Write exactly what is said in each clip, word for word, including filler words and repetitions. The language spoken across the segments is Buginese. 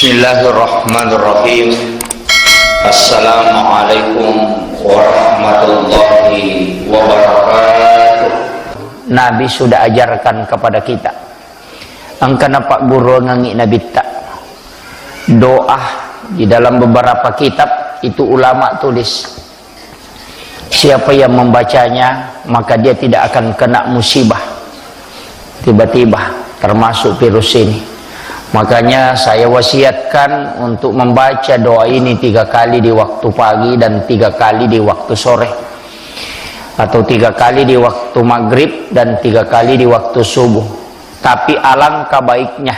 Bismillahirrahmanirrahim. Assalamualaikum warahmatullahi wabarakatuh. Nabi sudah ajarkan kepada kita. Engkana pagguruangengngi Nabitta. Doa di dalam beberapa kitab itu ulama tulis. Siapa yang membacanya, maka dia tidak akan kena musibah tiba-tiba, termasuk virus ini. Makanya saya wasiatkan untuk membaca doa ini tiga kali di waktu pagi dan tiga kali di waktu sore, atau tiga kali di waktu maghrib dan tiga kali di waktu subuh. Tapi alangkah baiknya,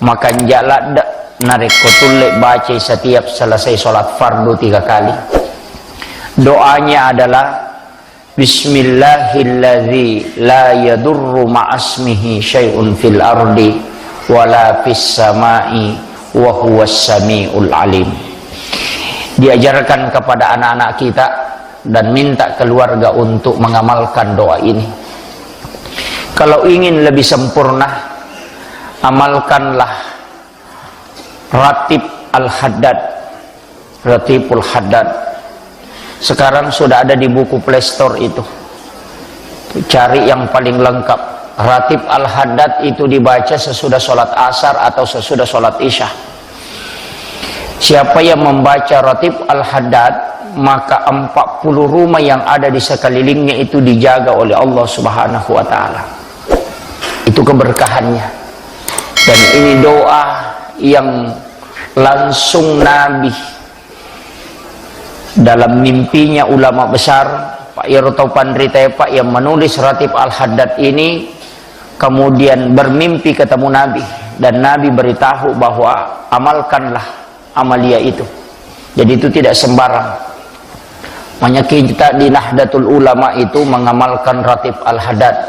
makanja ladde narekko tulle bacai setiap selesai sholat fardu tiga kali. Doanya adalah, "Bismillahilladzi la yadurru ma'asmihi syai'un fil ardi wala fis sama'i wa huwas sami'ul alim." Diajarkan kepada anak-anak kita dan minta keluarga untuk mengamalkan doa ini. Kalau ingin lebih sempurna, amalkanlah Ratib Al-Haddad, Ratibul Haddad. Sekarang sudah ada di buku Play Store itu. Cari yang paling lengkap. Ratib Al-Haddad itu dibaca sesudah sholat asar atau sesudah sholat isya. Siapa yang membaca Ratib Al-Haddad, maka empat puluh rumah yang ada di sekelilingnya itu dijaga oleh Allah Subhanahu wa Ta'ala. Itu keberkahannya. Dan ini doa yang langsung Nabi dalam mimpinya ulama besar, Pak, iyaro tau panrita, Pak, yang menulis Ratib Al-Haddad ini kemudian bermimpi ketemu Nabi dan Nabi beritahu bahwa amalkanlah amalia itu. Jadi itu tidak sembarang. Makanya kita di Nahdlatul Ulama itu mengamalkan Ratib Al-Haddad.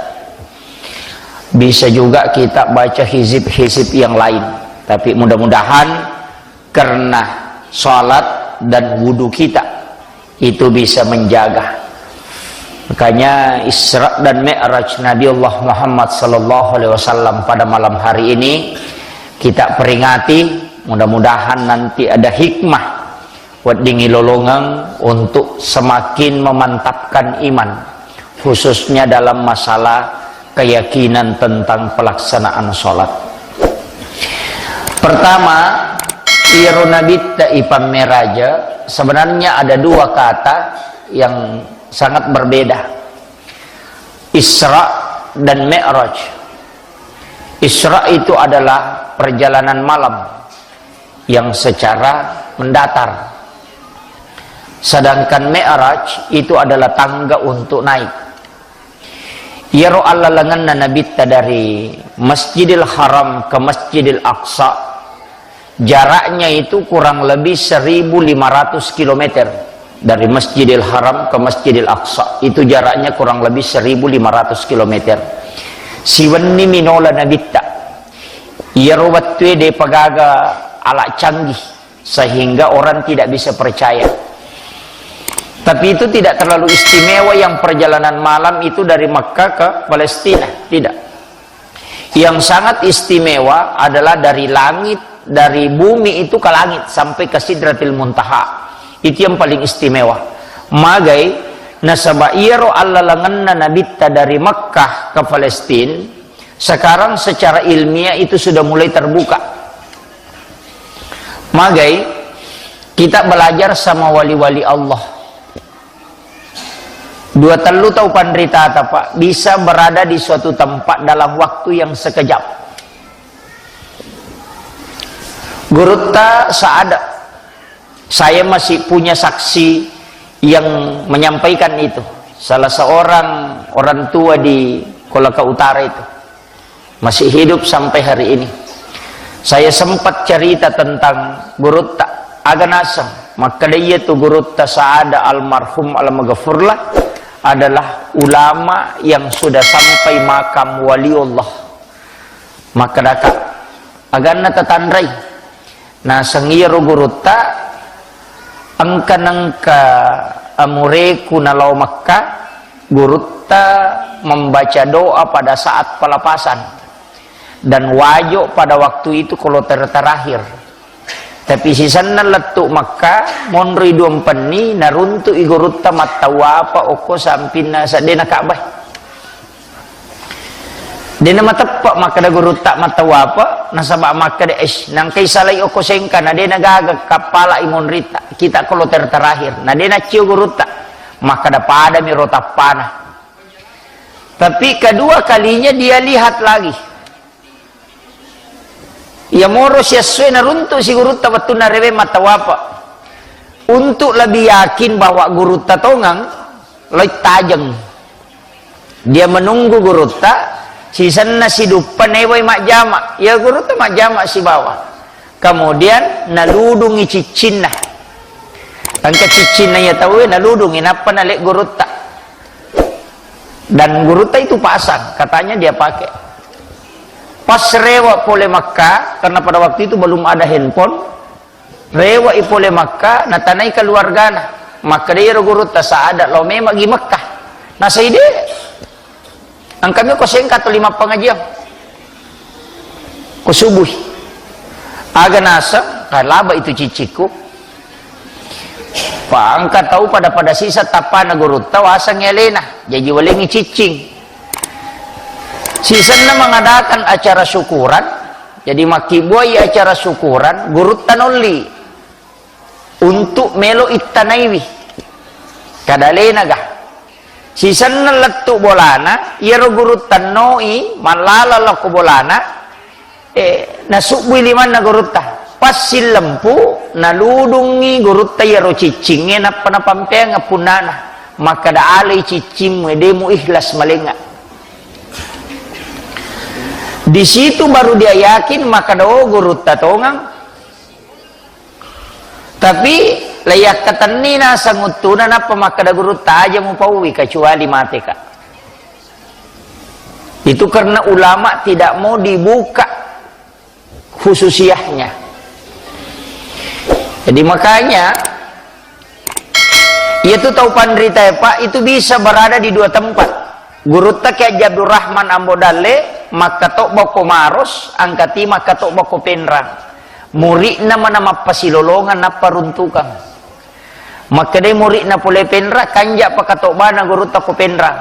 Bisa juga kita baca hizib-hizib yang lain. Tapi mudah-mudahan karena salat dan wudu kita itu bisa menjaga. Makanya Isra dan Mi'raj Nabi Allah Muhammad sallallahu alaihi wasallam pada malam hari ini kita peringati, mudah-mudahan nanti ada hikmah wedding ilolongeng untuk semakin memantapkan iman, khususnya dalam masalah keyakinan tentang pelaksanaan sholat. Pertama, iyaro Nabitta ipammeraja, sebenarnya ada dua kata yang sangat berbeda. Isra dan Mi'raj. Isra itu adalah perjalanan malam yang secara mendatar. Sedangkan Mi'raj itu adalah tangga untuk naik. Iyaro allalengenna Nabitta dari Masjidil Haram ke Masjidil Aqsa, jaraknya itu kurang lebih seribu lima ratus kilometer. Dari Masjidil Haram ke Masjidil Aqsa, itu jaraknya kurang lebih seribu lima ratus kilometer. Siwenni minola Nabitta. Iyaro wettue depa gaga alat canggih, sehingga orang tidak bisa percaya. Tapi itu tidak terlalu istimewa yang perjalanan malam itu dari Makkah ke Palestina, tidak. Yang sangat istimewa adalah dari langit, dari bumi itu ke langit sampai ke Sidratil Muntaha. Itu yang paling istimewa. Magai, nasaba iyaro allalengenna Nabitta dari Makkah ke Palestina, sekarang secara ilmiah itu sudah mulai terbuka. Magai, kita belajar sama wali-wali Allah. Dua tellu tau panritata, Pak, bisa berada di suatu tempat dalam waktu yang sekejap. Gurutta Sa'ad, saya masih punya saksi yang menyampaikan itu. Salah seorang orang tua di Kolaka Utara itu. Masih hidup sampai hari ini. Saya sempat cerita tentang gurutta, aga naseng, makkeda iyatu gurutta Sa'ada almarhum almaghfurlah adalah ulama yang sudah sampai makam waliullah. Makkedaka, aganna tatanrai. Naseng iyaro gurutta, engka nengka amureku nalao Mekka, gurutta membaca doa pada saat pelepasan. Dan Wajo pada waktu itu kloter terakhir. Tapi sisenna lettu Mekka, monroi duampenni, naruntu'i gurutta mattawapa okko sampinna seddena Ka'bah. De' namateppe' makkeda gurutta mattawapa, nasaba' makkeda, "Eish, nangkai salai okko Sengka, na de' nagaga kappala'i monritta, kita kloter terakhir." Na de' naccio gurutta, makkeda padami ro tappana. Tapi kedua kalinya dia lihat lagi. Iya moro siessoe naruntu' si gurutta wettunna rewe mattawapa. Untuk lebih yakin bahwa gurutta tongeng, loi tajeng. Dia menunggu gurutta, sisenna siduppa newai majjama. Ya gurutta majjama sibawa. Kemudian naludungi ciccinna. Engka ciccinna iya tauwe naludungi, nappa nalek gurutta. Dan gurutta itu pasang, katanya dia pakai. Pas rewe' pole Mekka, karena pada waktu itu belum ada handphone, rewe'i pole Mekka, natanai keluargana. Makkeda iyaro gurutta, "Saada lao memang gi Mekka." Nasai de'. Engkami ko Sengka tuli mappangajiang. Ko subuhi. Aga naseng, kalaba itu ciccikku. Pa engka tau pada-pada sisa tappana gurutta waseng alena. Jaji walengngi ciccing. Sisenna mengadakan acara syukuran, jadi makkibbuai acara syukuran, gurutta nolli untuk melo ittanaiwi. Kada alena ga. Sisenna lettu bolana, iyaro gurutta noi mallala lao ko bolana, eh, nasubbui limanna gurutta. Pas sillempu, naludungngi gurutta iyaro ciccingnge, nappa napampeang punnana. Makkeda, "Alai ciccimmu, de' mu ikhlas malengnga." Di situ baru dia yakin, makkeda, "Oh, gurutta tongeng." Tapi, laiyakkatenni naseng uttuna, nappa makkeda gurutta, "Aja mupauwi, kecuali mateka." Itu karena ulama tidak mau dibuka khususiyahnya. Jadi makanya, iya tu tau panrita, Pak, itu bisa berada di dua tempat. Gurutta Kiai Haji Abdurrahman Ambo Dalle, makkatobba ko Maros, angkati makkatobba ko Penrang. Muridna mana mappasilolongan nappa runtukang. Makkedai muridna pole Penrang, "Kanja pakatobbana gurutta ko Penrang."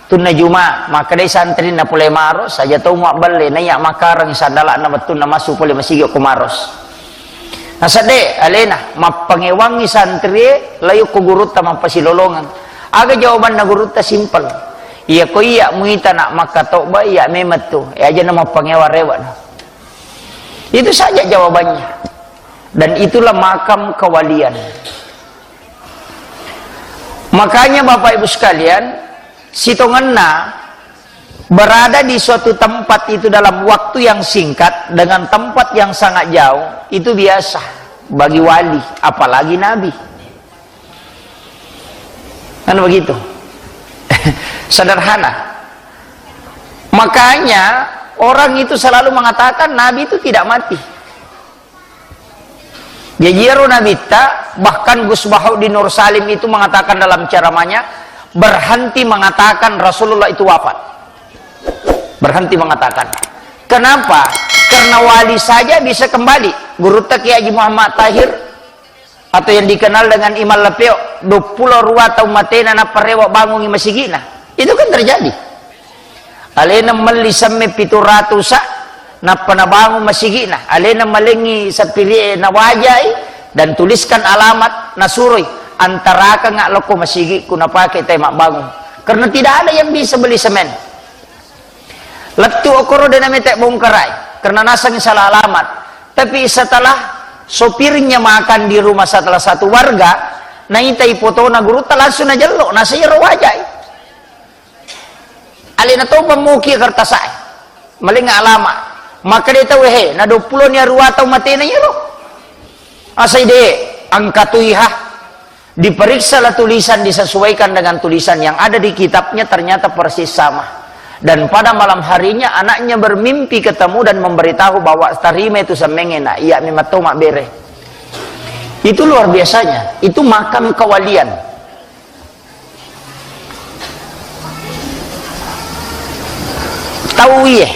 Tunna Juma, makkedai santrina pole Maros, "Aja tau muabballe, naiya makareng sandala'na wettunna massu pole masigi ko Maros." Nasedde alena, mappangewangngi santrie, layo ko gurutta mappasilolongeng. Aga jawabanna gurutta? Simpel. Iya ko iya muita nak makkatobba, iya memang tu. E, aja na mappangewa rewa. Itu saja jawabannya. Dan itulah makam kewalian. Makanya Bapak Ibu sekalian, sitongenna berada di suatu tempat itu dalam waktu yang singkat dengan tempat yang sangat jauh, itu biasa bagi wali, apalagi nabi. Kan begitu. Sederhana. Makanya orang itu selalu mengatakan nabi itu tidak mati. Jaji iyaro nabitta, bahkan Gus Bahaudin Nur Salim itu mengatakan dalam ceramahnya, berhenti mengatakan Rasulullah itu wafat. Berhenti mengatakan. Kenapa? Karena wali saja bisa kembali. Gurutta Kiai Haji Muhammad Tahir, atau yang dikenal dengan Imam Lapeo, duappulo rua taung matena nappa rewa bangungi masigi'na. Itu kan terjadi. Alena melli semme pitu ratusa, nappa nabangun masigi'na. Alena malengngi sapiri'e nawajai dan tuliskan alamat, nasuroi, "Antarakanga lokko masigi'ku napake tai mabbangung." Karena tidak ada yang bisa beli semen. Lettu okoro de namete bongkarai, karena nasengngi salah alamat. Tapi setelah sopirnya makan di rumah salah satu warga, naitai fotona gurutta, langsung najello, nasero wajai. Alena topa muki kertasae. Malengnga alama. Makkeda tau, "He, na duappulo ni arua tau matena iyaro." Asai de, angkatui ha. Diperiksalah tulisan, disesuaikan dengan tulisan yang ada di kitabnya, ternyata persis sama. Dan pada malam harinya anaknya bermimpi ketemu dan memberitahu bahwa, "Tarima itu semmengnge, Nak, iya memang to mabbere." Itu luar biasanya. Itu makam kewalian. Tau iye.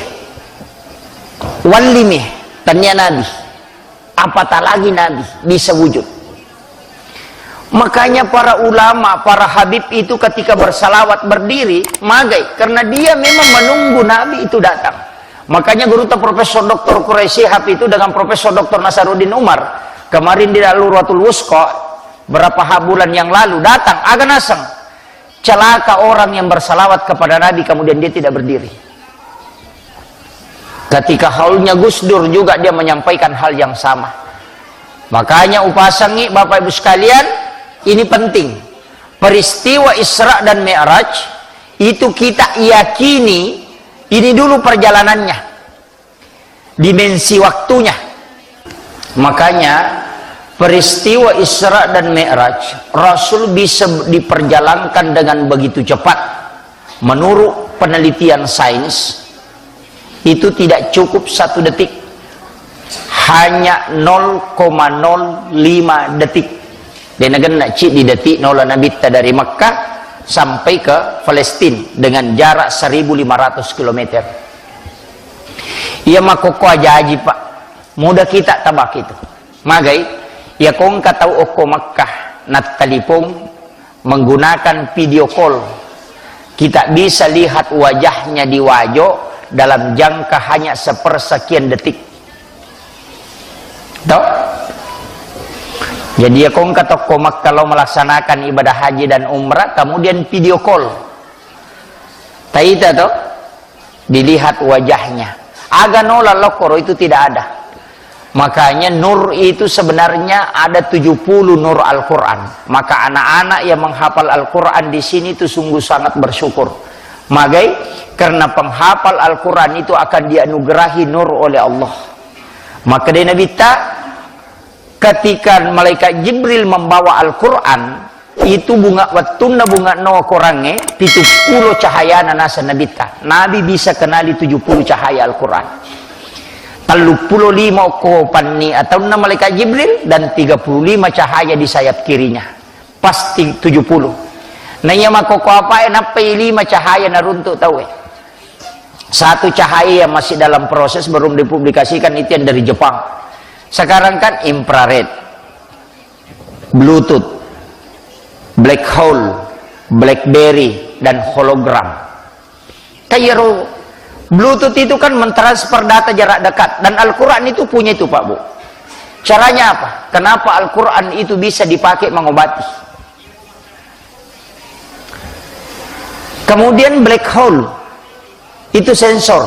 Wallimi, tania Nabi. Apatah lagi Nabi bisa wujud. Makanya para ulama, para habib itu ketika bersalawat berdiri, magai, karena dia memang menunggu Nabi itu datang. Makanya guruta Profesor Doktor Quraish Shihab itu dengan Profesor Doktor Nasaruddin Umar kemarin di Al-Urwatul Wusqa, berapa ha-, bulan yang lalu datang, aga naseng. Celaka orang yang bersalawat kepada Nabi kemudian dia tidak berdiri. Ketika haulnya Gus Dur juga dia menyampaikan hal yang sama. Makanya upasangi Bapak Ibu sekalian, ini penting. Peristiwa Isra dan Mi'raj itu kita yakini ini dulu perjalanannya. Dimensi waktunya. Makanya peristiwa Isra dan Mi'raj, Rasul bisa diperjalankan dengan begitu cepat. Menurut penelitian sains, itu tidak cukup satu detik. Hanya nol koma nol lima detik. De' nagenna' ciddi detik nola Nabitta dari Mekkah sampai ke Palestina dengan jarak seribu lima ratus kilometer. Iya makkokko ajaji, Pak. Mudah kita tabak itu. Magai, iya ko engka tau okko Mekkah, nattalipong menggunakan video call. Kita bisa lihat wajahnya di Wajo dalam jangka hanya sepersekian detik. Toh? Jadi, iya ko engka tokko Mekkah lao melaksanakan ibadah haji dan umrah, kemudian video call. Taita toh? Dilihat wajahnya. Aga nola lokkoro itu tidak ada. Makanya nur itu sebenarnya ada tujuh puluh nur Al-Quran. Maka anak-anak yang menghafal Al-Quran di sini itu sungguh sangat bersyukur. Magai, karena penghafal Al-Quran itu akan dianugerahi nur oleh Allah. Maka dari Nabi ta, ketika malaikat Jibril membawa Al-Quran, itu bunga wettunna bunga no korangnge, pitu pulo cahayana nasa Nabitta. Nabi bisa kenali tujuh puluh cahaya Al-Quran. Tellu pulo lima okko panni ataunna malaikat Jibril dan tiga puluh lima cahaya di sayap kirinya. Pasti tujuh puluh. Naiya makkokko apae nappai lima cahaya naruntuk tauwe. Satu cahaya yang masih dalam proses, belum dipublikasikan, itu yang dari Jepang. Sekarang kan infrared, Bluetooth, black hole, BlackBerry, dan hologram. Kairo Bluetooth itu kan mentransfer data jarak dekat, dan Al-Quran itu punya itu, Pak Bu. Caranya apa? Kenapa Al-Quran itu bisa dipakai mengobati? Kemudian black hole, itu sensor.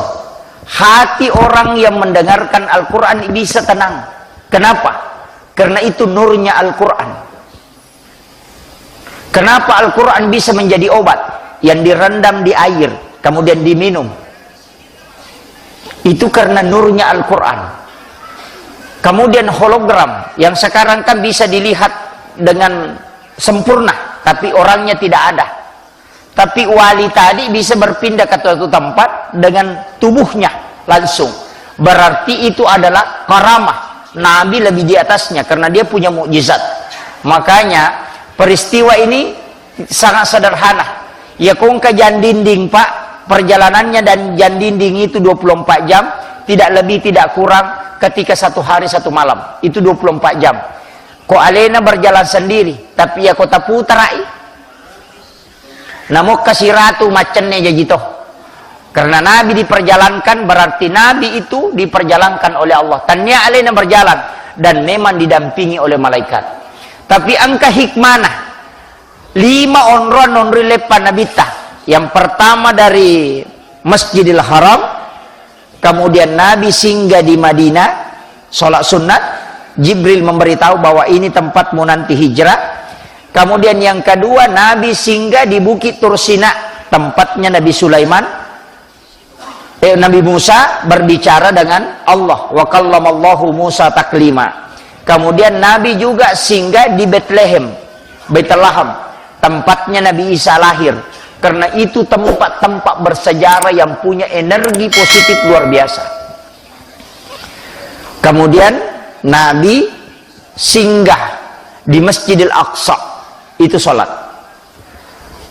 Hati orang yang mendengarkan Al-Quran bisa tenang. Kenapa? Karena itu nurnya Al-Quran. Kenapa Al-Quran bisa menjadi obat yang direndam di air, kemudian diminum? Itu karena nurnya Al-Quran. Kemudian hologram yang sekarang kan bisa dilihat dengan sempurna, tapi orangnya tidak ada. Tapi wali tadi bisa berpindah ke suatu tempat dengan tubuhnya langsung. Berarti itu adalah karamah. Nabi lebih di atasnya karena dia punya mukjizat. Makanya peristiwa ini sangat sederhana. Ya, ko engka jang dinding, Pak, perjalanannya dan jang dinding itu dua puluh empat jam, tidak lebih, tidak kurang, ketika satu hari, satu malam. Itu dua puluh empat jam. Ko alena berjalan sendiri, tapi ya ko taputarai, namokka siratu maccenne jaji to. Karena Nabi diperjalankan, berarti Nabi itu diperjalankan oleh Allah. Tania alena berjalan dan memang didampingi oleh malaikat. Tapi engka hikmana. Lima onroan onroi leppa Nabitta. Yang pertama dari Masjidil Haram, kemudian Nabi singgah di Madinah, sholat sunnah, Jibril memberitahu bahwa ini tempatmu nanti hijrah. Kemudian yang kedua, Nabi singgah di Bukit Tursina, tempatnya Nabi Sulaiman, eh, Nabi Musa berbicara dengan Allah. Wa kallamallahu Musa taklima. Kemudian Nabi juga singgah di Bethlehem, Bethlehem, tempatnya Nabi Isa lahir. Karena itu tempat-tempat bersejarah yang punya energi positif luar biasa. Kemudian Nabi singgah di Masjidil Aqsa, itu sholat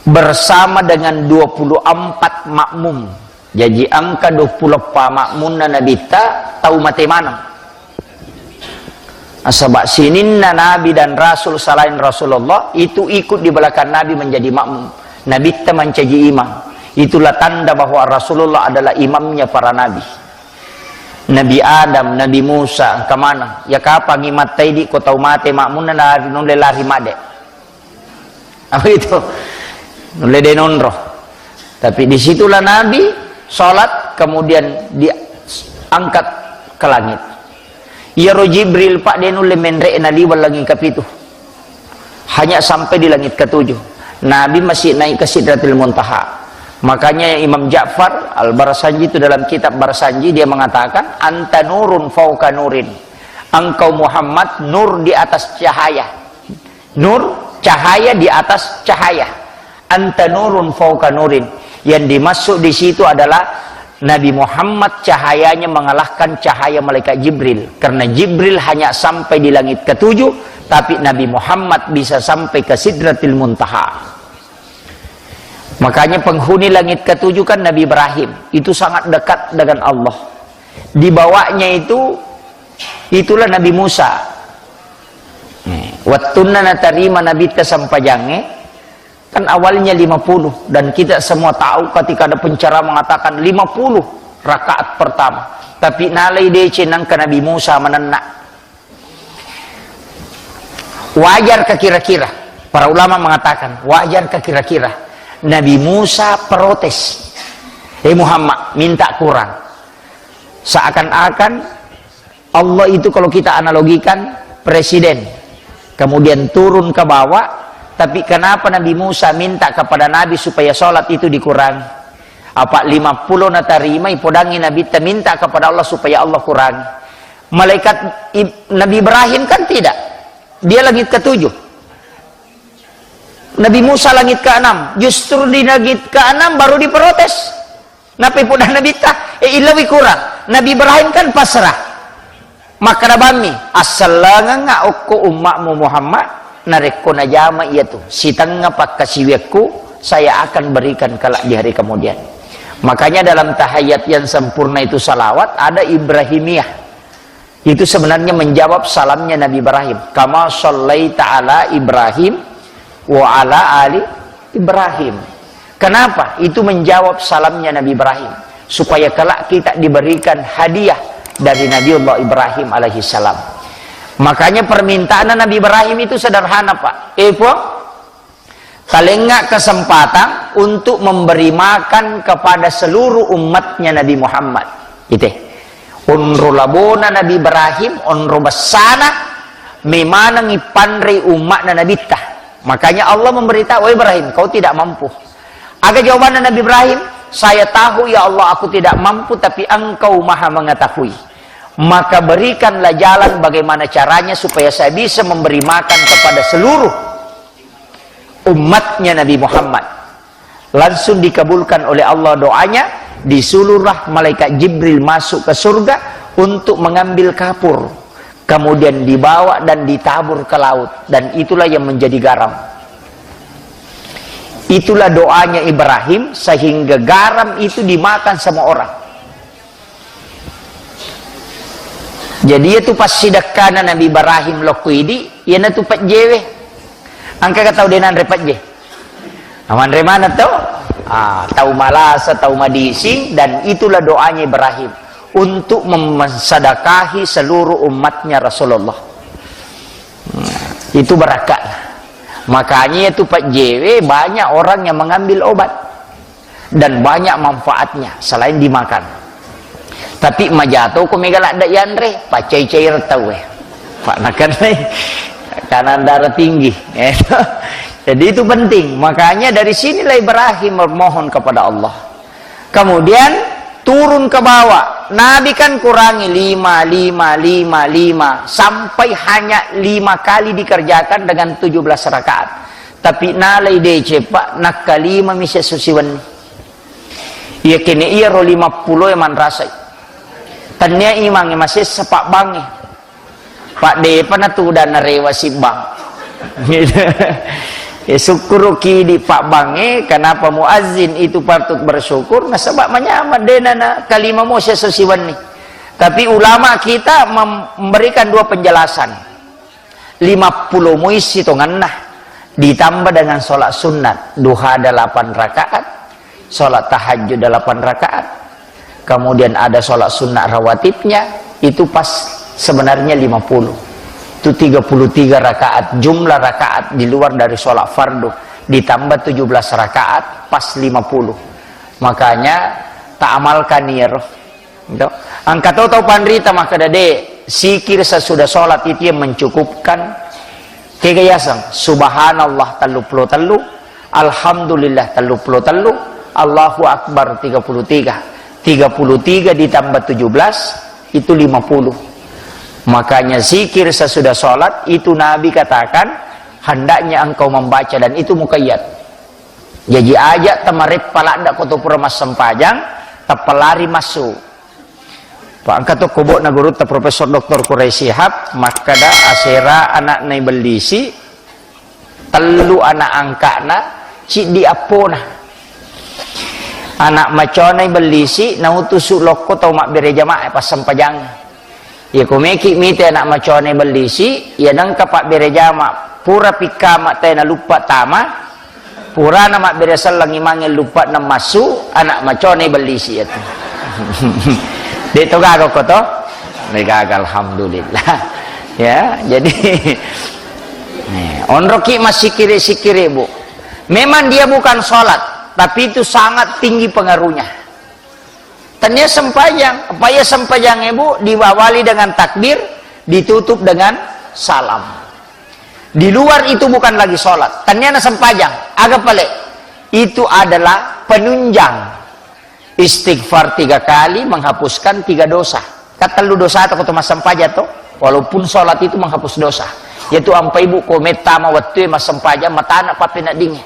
bersama dengan dua puluh empat makmum. Jaji engka duappulo eppa makmunna Nabitta tau mate maneng. Nasaba sininna nabi dan rasul selain Rasulullah itu ikut di belakang Nabi menjadi makmum. Nabitta mancaji imam. Itulah tanda bahwa Rasulullah adalah imamnya para nabi. Nabi Adam, Nabi Musa, engka maneng. Ya kapang imattaidi ko tau mate makmunna lari, nulle lari made. Apa itu? Nulle de nonro. Tapi disitulah Nabi sholat, kemudian diangkat ke langit. Iyaro Jibril, Pak, de nulle menre naliweng langit kepitu. Hanya sampai di langit ketujuh. Nabi masih naik ke Sidratil Muntaha. Makanya Imam Ja'far Al-Barsanji itu dalam kitab Barsanji dia mengatakan, "Anta nurun fauqa nurin." Engkau Muhammad nur di atas cahaya. Nur, cahaya di atas cahaya. Anta nurun fauqa nurin. Yang dimaksud di situ adalah Nabi Muhammad cahayanya mengalahkan cahaya malaikat Jibril. Karena Jibril hanya sampai di langit ketujuh, tapi Nabi Muhammad bisa sampai ke Sidratil Muntaha. Makanya penghuni langit ketujuh kan Nabi Ibrahim. Itu sangat dekat dengan Allah. Di bawahnya itu, itulah Nabi Musa. Nih, wettunna natarima Nabitta sempajangnge, kan awalnya lima puluh, dan kita semua tahu ketika ada penceramah mengatakan lima puluh rakaat pertama. Tapi nalai deceng nangka Nabi Musa manenna. Wajarkah kira-kira? Para ulama mengatakan, wajarkah kira-kira Nabi Musa protes, "Eh Muhammad, minta kurang." Seakan-akan Allah itu kalau kita analogikan presiden, kemudian turun ke bawah, tapi kenapa Nabi Musa minta kepada Nabi supaya sholat itu dikurangi? Apa lima puluh natarima, ipodangi Nabitta minta kepada Allah supaya Allah kurangi. Malaikat Ib-, Nabi Ibrahim kan tidak. Dia langit ketujuh. Nabi Musa langit keenam. Justru di langit keenam baru diprotes. Napi pudang Nabitta, eh, illawi kurang. Nabi Ibrahim kan pasrah. Makkeda bammi, "Assellengengnga okko ummakmu Muhammad, narekko najama iyatu, sitengnga pakkasiwiakku, saya akan berikan kelak di hari kemudian." Makanya dalam tahiyat yang sempurna itu salawat, ada Ibrahimiyah. Itu sebenarnya menjawab salamnya Nabi Ibrahim. "Kama shallaita ala Ibrahim wa ala ali Ibrahim." Kenapa? Itu menjawab salamnya Nabi Ibrahim. Supaya kelak kita diberikan hadiah dari Nabiullah Ibrahim alaihissalam. Makanya permintaan Nabi Ibrahim itu sederhana, Pak. Eh, Puang, talengnga kesempatan untuk memberi makan kepada seluruh umatnya Nabi Muhammad. Ite. Onro labona Nabi Ibrahim, onro bessana, memanengi panrei ummakna Nabitta. Makanya Allah memberitahu, "Oh Ibrahim, kau tidak mampu." Aga jawabannya Nabi Ibrahim, "Saya tahu ya Allah, aku tidak mampu, tapi Engkau Maha Mengetahui. Maka berikanlah jalan bagaimana caranya supaya saya bisa memberi makan kepada seluruh umatnya Nabi Muhammad." Langsung dikabulkan oleh Allah doanya, disuruhlah malaikat Jibril masuk ke surga untuk mengambil kapur. Kemudian dibawa dan ditabur ke laut, dan itulah yang menjadi garam. Itulah doanya Ibrahim, sehingga garam itu dimakan sama orang. Jadi, iyatu passidekkana Nabi Ibrahim lokko idi, iyanatu pejjewe. Engka tau de nanre pejje? Amanre maneng to? Ah, tau malasa, tau madising, dan itulah doanya Ibrahim untuk memsedekahi seluruh umatnya Rasulullah. Nah, itu barakatnya. Makanya itu pejjewe banyak orang yang mengambil obat. Dan banyak manfaatnya selain dimakan. Tapi majato ko mega ladde yanre, paccai-cai tau e. Pak nakan tekanan darah tinggi. Jadi itu penting. Makanya dari sinilah Ibrahim memohon kepada Allah. Kemudian turun ke bawah. Nabi kan kurangi lima, lima, lima, lima. Sampai hanya lima kali dikerjakan dengan tujuh belas rakaat. Tapi nalai deceng, Pak, nakkalima mi siesso siwenni. Iya kene iyaro lima puluh e manrasai. Tennia imangnge masessa pabbangnge. Pak, depa natudang narewa sibbang. Ya, sukkuruki di Pak Bange, kenapa muazzin itu patut bersyukur? Nasaba manyameng, dena na kalima mo sia sesiwenni. Tapi ulama kita mem-, memberikan dua penjelasan. Lima puluh muissi tongenna, ditambah dengan sholat sunat, duha delapan rakaat, sholat tahajud delapan rakaat, kemudian ada sholat sunnah rawatibnya, itu pas sebenarnya lima puluh. Itu tiga puluh tiga rakaat, jumlah rakaat di luar dari sholat fardu, ditambah tujuh belas rakaat, pas lima puluh. Makanya, tak amalkan niero. Gitu. Engka to tau panrita makkeda, "De, sikir sesudah sholat itu yang mencukupkan." Kega yaseng, subhanallah tellu puluh tellu, alhamdulillah tellu puluh tellu, Allahu Akbar tiga puluh tiga. Tiga puluh tiga ditambah tujuh belas, itu lima puluh. Makanya zikir sesudah sholat itu Nabi katakan, hendaknya engkau membaca, dan itu muqayyad. Jaji aja tamareppa ladda ko to pura massempajang, tappa lari massu. Pa engka to kobo'na gurutta Profesor Doktor Quraish Shihab makkeda, asera ana'na ibellisi, tellu ana' angka'na, ciddi appona. Ana' macawana ibellisi nautusu lokko tau mabbere jamaah passempajang. Iya ko meki mite ana' macawana ibellisi, iya nengka pabbere jama, pura pikkama tae naluppa tama, purana mabbere selleng imangnge luppa nemmassu, ana' macawana ibellisi iyatu. De' to gaga ko to? De' gaga, alhamdulillah. Ya, jadi, eh, onroki massikiri-sikiri, Bu. Memang dia bukan sholat, tapi itu sangat tinggi pengaruhnya. Tania sempajang, apa iya sempajang, Ibu, diawali dengan takbir, ditutup dengan salam. Di luar itu bukan lagi sholat. Tania na sempajang, aga pale? Itu adalah penunjang. Istighfar tiga kali menghapuskan tiga dosa. Katellu dosa to ko to massempajang to, walaupun sholat itu menghapus dosa. Yaitu ampa ibu ko mettama wettue massempajang, matana pappeneddingnge.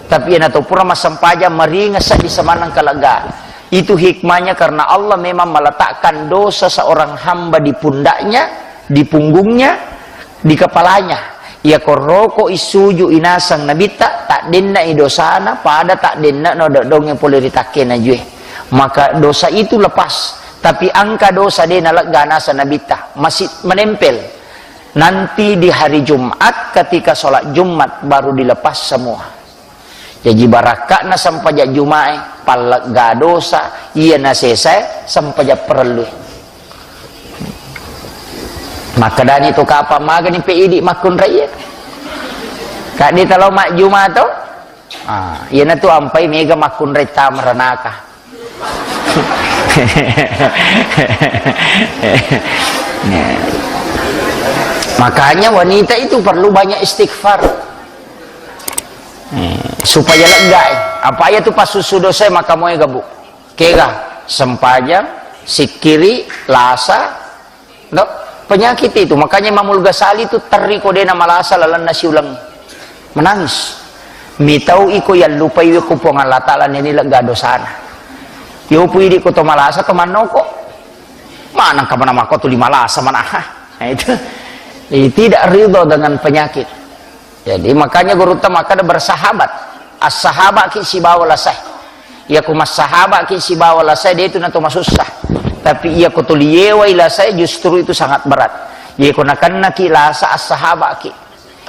Tapi iyana to pura massempajang, maringasa di semanang kalegga. Itu hikmahnya karena Allah memang meletakkan dosa seorang hamba di pundaknya, di punggungnya, di kepalanya. Iya ko roko issuju inasang nabitta, tak denna i dosana, pada tak denna no dodongnge pole ri takke najue. Maka dosa itu lepas. Tapi angka dosa de nalegga nasa nabitta, masih menempel. Nanti di hari Jumat, ketika sholat Jumat, baru dilepas semua. Jaji barakka'na sempajang Juma'e, pallegga dosa, iya nasesae sempajang parellue. Makkedani tu kapang magani pe idi makkunraiye. Kadde talo majjuma to? Ah, iyanatu ampai mega makkunrai tama ranaka. Makanya wanita itu perlu banyak istighfar. Eh, supaya lega, eh. Apa iya tu passussu dosa, maka moe gabu. Kega, sempajang, sikkiri, lasa, no? Penyakit itu. Makanya Imamul Ghazali itu terri ko dena malasa lalenna siuleng. Menangis. Mitau iko yallupai ko Puang Allah Ta'ala neni lega dosana. Yopu idi ko to malasa to mannoko. Manang kamana mako tu lima lasa manaha. Nah, itu. Jadi, tidak ridho dengan penyakit. Jadi, makanya gurutta makkeda bersahabat. Assahabaki sibawa lasae. Iya ku massahabaki sibawa lasae, de tu nato masussa. Tapi iya ku tuli yewai lasae, justru itu sangat berat. Iya ku nakennaki lasa, assahabaki.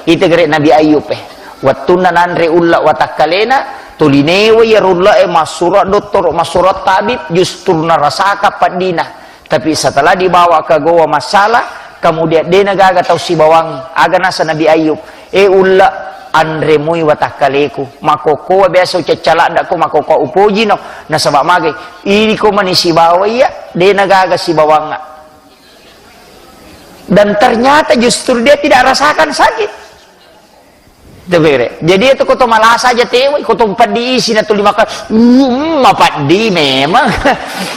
Ita gere Nabi Ayub, eh. Wettunna nanre ulla watakkalena, tuli newa iya rulla e massuro dottoro, massuro tabib, justru narasaka peddina. Tapi setelah dibawa ke goa masalah, kemudian dena gaga tau sibawang, aga nasa Nabi Ayub, "E ulla, anre mui watakkaleku, makokkoa biasa ucaccaladda ko, makokkoa upojino, nasaba magai, idi ko mani sibawa iya, dena gaga sibawangnga." Dan ternyata justru dia tidak rasakan sakit. Itu bere. Jadi itu koto malasa aja tewai, koto peddi isi na tuli maka, mm, mapeddi memang.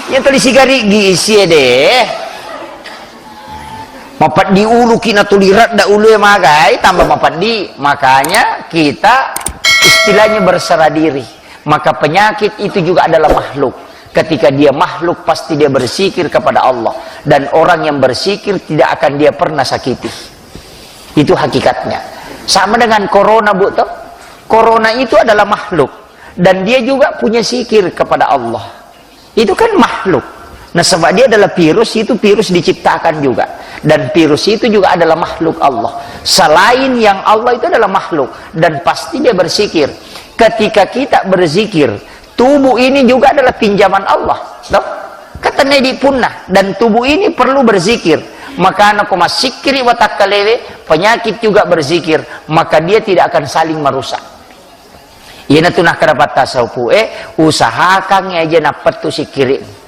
Ya tuli sigari gisi deh. Mapeddi ulu ki na tuli redda ulu ya magai, tambah mapeddi. Makanya kita istilahnya berserah diri. Maka penyakit itu juga adalah makhluk. Ketika dia makhluk, pasti dia berzikir kepada Allah. Dan orang yang berzikir tidak akan dia pernah sakiti. Itu hakikatnya. Sama dengan corona, Bu, toh. Corona itu adalah makhluk dan dia juga punya zikir kepada Allah. Itu kan makhluk. Nasaba dia adalah virus, itu virus diciptakan juga. Dan virus itu juga adalah makhluk Allah. Selain yang Allah itu adalah makhluk. Dan pasti dia berzikir. Ketika kita berzikir, tubuh ini juga adalah pinjaman Allah. Toh? Katanya di punna. Dan tubuh ini perlu berzikir. Maka nako massikkiri watakkalewe, penyakit juga berzikir. Maka dia tidak akan saling merusak. Iyanatu nakkeda pattasaupue, usahakangngi aja nappettu sikkiri.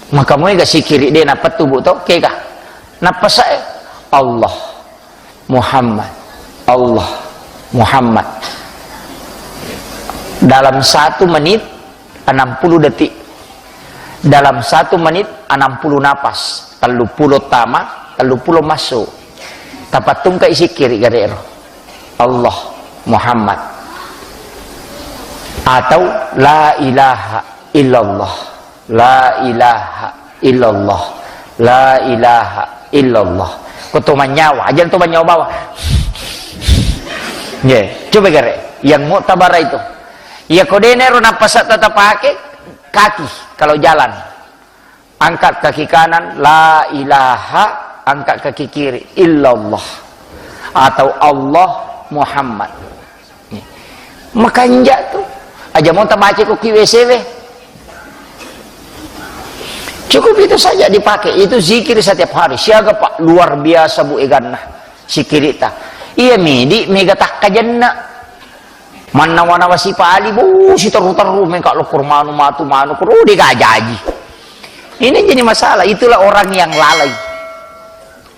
Maka moega sikkiri de nappettu, Bu, to? Kega? Nappasae, Allah, Muhammad, Allah, Muhammad. Dalam satu menit, enam puluh detik. Dalam satu menit, enam puluh napas. Tellu pulo tama, tellu pulo masuk. Tapattungkai sikkiri gare ero. Allah, Muhammad. Atau la ilaha illallah. La ilaha illallah. La ilaha illallah. Ko to manyawa, aja to manyawa bawah. Nggih, coba gare. Yang muktabara itu. Ya, ko denero nappasa tata pake kaki kalau jalan. Angkat kaki kanan, la ilaha, angkat kaki kiri, illallah. Atau Allah Muhammad. Nih. Makanja tu. Aja mau tabaca ko ki W C W. Cukup itu saja dipakai. Itu zikir setiap hari. Siaga, Pak? Luar biasa, Bu, eganna. Sikirita. Iya midi mega takkajenna. Mannawa-nawa sipali, bu, siterru-terru mengka lokor manu, matu manu, kuro dega jaji. Ini jadi masalah, itulah orang yang lalai.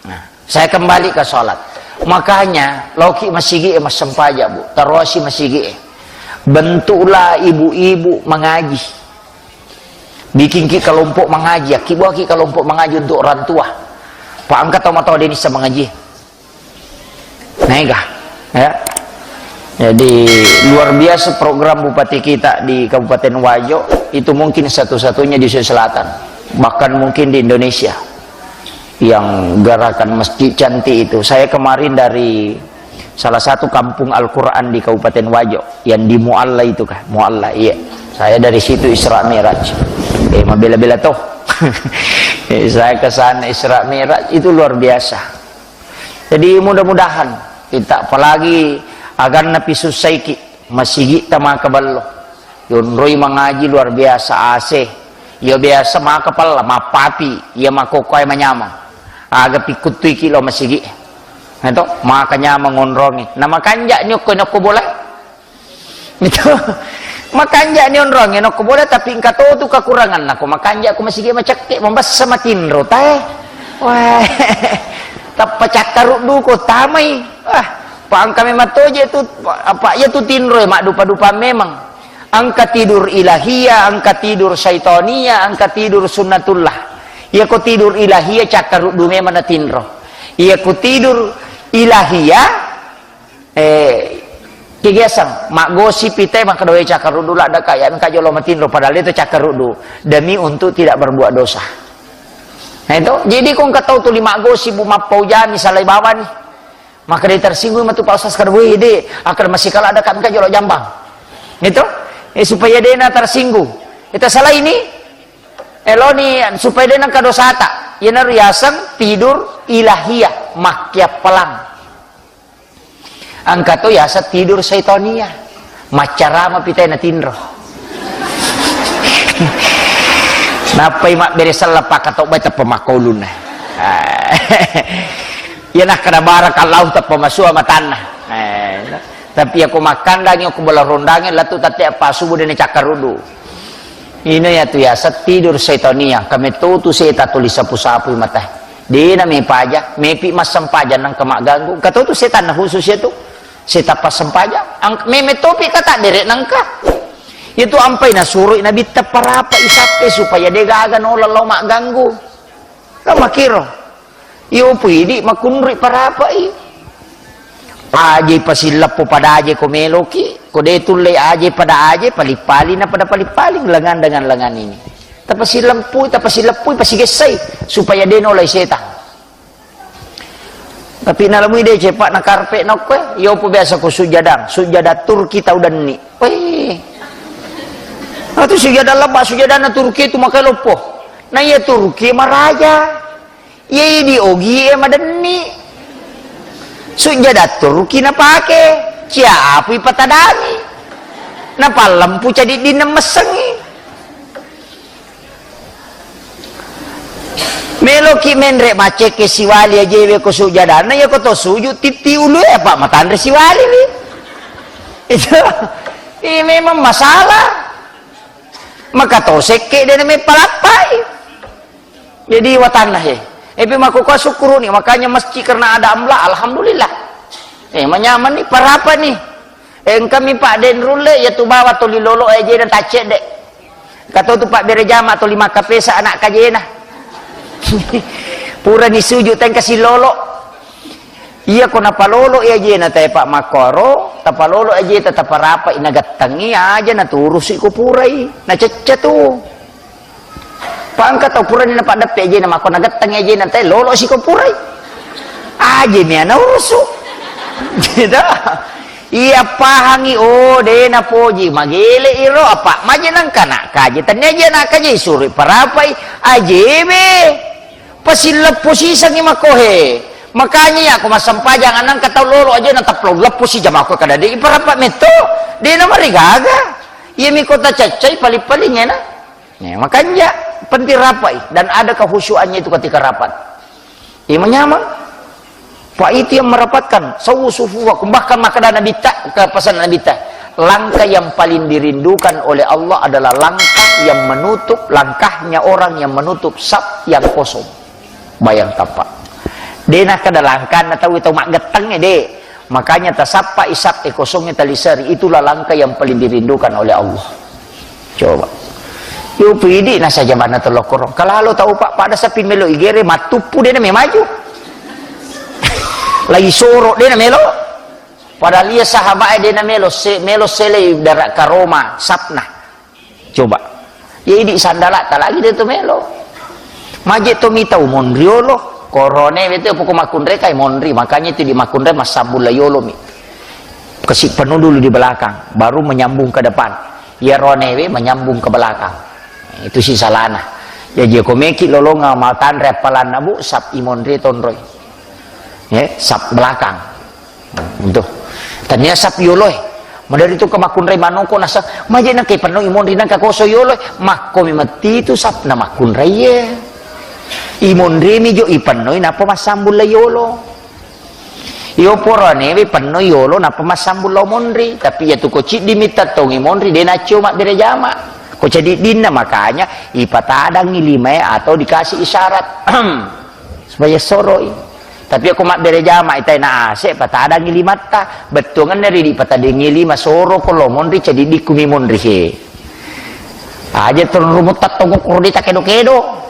Nah, saya kembali ke sholat. Makanya, loki masigi e massempajak, Bu. Taruasi masigi e. Bentuklah ibu-ibu mengaji. Bikin ki kelompok mengaji, ya. Ki buat ki kelompok mengaji untuk orang tua. Pak angkat tau mata deni sama ngaji. Mega, ya. Jadi, luar biasa program bupati kita di Kabupaten Wajo, itu mungkin satu-satunya di Sulawesi Selatan, bahkan mungkin di Indonesia, yang gerakan masjid cantik itu. Saya kemarin dari salah satu kampung Al-Quran di Kabupaten Wajo, yang di Mualla itu kah? Mualla, iya. Saya dari situ Isra Mi'raj. Eh, mabela-bela toh. Eh, saya ke sana Isra Mi'raj, itu luar biasa. Jadi, mudah-mudahan kita, apalagi aganna pisussaiki, masigitta maka ballo. Yonroi mangaji luar biasa A C. Iya biasa maka palla, mappapi, iya makokkoe manyameng. Aga pikkuttuiki lo masigi. Nah, to, maka nyameng ngonrongi. Na makanja'ni okko nokko bola. Itu. Makanja'ni onrong, enokko bola, tapi engka to tu kekuranganna. Ko makanja' ko masigi macekke, mabessa matinro tae. Wah. Tappa cakkaruddu ko tamai. Wah, pa engka memang toje tu, apa iya tu tinro e, maddupa-dupa memang. Engka tidur ilahiyah, engka tidur syaitaniyah, engka tidur sunnatullah. Iya ko tidur ilahiyah cakkaruddu memang na tinro. Iya ko tidur ilahiyah, Eh, kegiasang, maggosip ite, maka doe cakkaruddu ladda kaya engka jolo matinro, padahal itu cakkaruddu demi untuk tidak berbuat dosa. Nah, itu, jadi ko engka tau tuli maggosip, bu, mappaujami, salai bawani. Maka dia tersinggung matu Pak Ustaz, kada, weh, de, akan masih kalah ada kami jolo jambang. Itu, eh, supaya dena tersinggung. Kita salah ini, eloni supaya dena kadosata. Iyana riaseng tidur ilahiyah, makkiappalang. Engka to yaseng tidur syaitania. Maccarama pitai na tinro. Nappai mabbere sella pakatobbai teppa makkaulunna. Iya nakkeda barakallahu teppa masua matanna. Eh, tapi iya ko makkandangi, ko bola rondangi, lettu tette appa subuh dene cakkaruddu. Ina yatu yaseng tidur syaitania, kametto tu seta tuli sapu-sapui mata. Dena mepaja, mepi massempajang nangka magganggu. Engka to tu setanna khusus yatu. Seta passempajang. Ang-, meme topi kata dere nangka. Yatu ampai nasuroi Nabitta parapai sappe supaya de gaga nola lao magganggu. Kan makkiro. Iyo pui idi makunrui parapai. Aje pasilleppo pada aje ko meloki, ko de tulle aje pada aje, paling-paling na pada paling-paling lengan dengan lengan ini. Tapasileppui, tapasileppui, pasigessai supaya de nolai setang. Tapi nalamui dé' cepa' na karpe' na okkoe, yopo biasa ko sujadang, sujada Turki tau denni. Weh. Atu sujada lebba, sujadana Turki tu makai loppo. Na iya Turki maraja. Iya idi ogi e madenni. Sujada Turki napake, cia api patadangi. Napallempu cadiddinna messengi. Meloki menre' macekke siwali ajewe ko sujadanna, iya ko to suju titti ulue apa matanre siwali wi. Itu, ini memang masalah. Maka to sekke dena mepalappai. Jadi watanna he. Epi makkokkoe sukkuruni, makanya masjid karena ada amla, alhamdulillah. Eh, manyameng ni, parapa ni. Eh, engkami Pak Denrulle, ya tu bawa toli lolo aja dan tacedde. Kata tu Pak Bere Jama toli makkapesa anak kajena. Pura ni suju tengka si lolo. Iya ko napalolo aja na tae Pak makkoro, tapalolo aja ta taparapa ina gattangi aja na turusi ko purai. Na cecca tu. Pangka tau purani napaddeppe ajena, makko nagetteng ajena, te lolo siko purai. Aje mea naurusu. Gitu. Iya pahangi, oh, de napoji, magele iro, apa maje nangka nak kaje. Tania aje nak kaje, suri parapai, aje be. Pasilleppo sisangi makko he. Makanya ya, aku masempajang, anang katau lolo aja na taplo leppo si jamaku kada de iparapa metto. De na marigaga. Iya mi kota cacai paling-paling enak. Ya, makanya penting rapai dan ada kehusyuannya itu ketika rapat. Imam nyaman. Pak itu yang merapatkan. Sawu sufufakum. Bahkan makada Nabi ta, ke pesan Nabi ta. Langkah yang paling dirindukan oleh Allah adalah langkah yang menutup, langkahnya orang yang menutup saf yang kosong. Bayang tapak. Dena kada langkah na tahu tau maggetteng de. Makanya tasappa isap e kosongnya tali seri, itulah langkah yang paling dirindukan oleh Allah. Coba. Yo pidi na saja bana telokoro. Kalalo tau Pak pada sapi melo igere matuppu dena memaju. Lagi soro dena melo. Padahal iya sahabat dena melo se melo sele dara karoma sapna. Coba. Ya idi sandalata lagi de to melo. Maje to mitau monriolo. Korone betu poko makunre kai monri. Makanya itu di makunre massambung la yolo mi. Kasi penuh dulu di belakang, baru menyambung ke depan. Ya ronewe menyambung ke belakang. Itu si salana. Ya je komeki lolonga matanre appalanna bu sap imonri tonroi. Ya, sap belakang. Tuh. Tania sap yoloe. Madari tu kemakunrai manoko nasa, maje nangka ipenno imonri nangka koso yoloe. Makko mi metti tu sap na makunrai ye. Imonri mi jo ipennoi napa massambung la yolo. Iyo porane we penno yolo napa massambung la monri. Tapi ya tu ko ciddi mi tattong imonri de naccio mabbere jama. Ko cadiddinna makanya ipatadangi limae atau dikasih isyarat. Supaya soroi. Tapi ako mabbere jama itai na ase, patadangi limatta. Bettuangenna ridi patadangi lima soro ko lo monri, cadiddikku mi monri he. Aja turun rumutta tongko kuro dita kedo-kedo.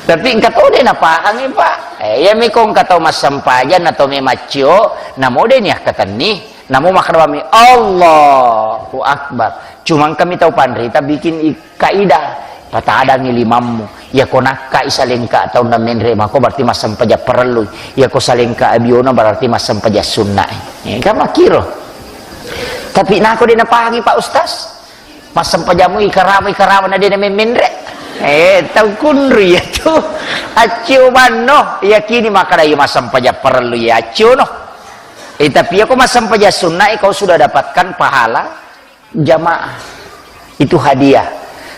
Tapi engka to de napahangi, Pak. Eh, iya mi ko engka tau massempajang na to me maccio, namo de ni akkatenni. Namo makkadami, "Allahu Akbar." Cuma engka mi tau panrita bikin i-, kaidah, patadangi limammu. Iya ko nakkai salengka taunna menre mako berarti massempajang parellui. Iya ko salengka abiona berarti massempajang sunnae. Eh, kan makkiro. Tapi nako de napahangi Pak Ustaz. Massempajammu ikarama, ikarama na de na memmenre. Eh, tau kunru iya tu. Accio banno, yakini makkada iya massempajang parellu iya accio no. Eh, tapi iya ko massempajang sunna, eh, kau sudah dapatkan pahala jamaah. Itu hadiah.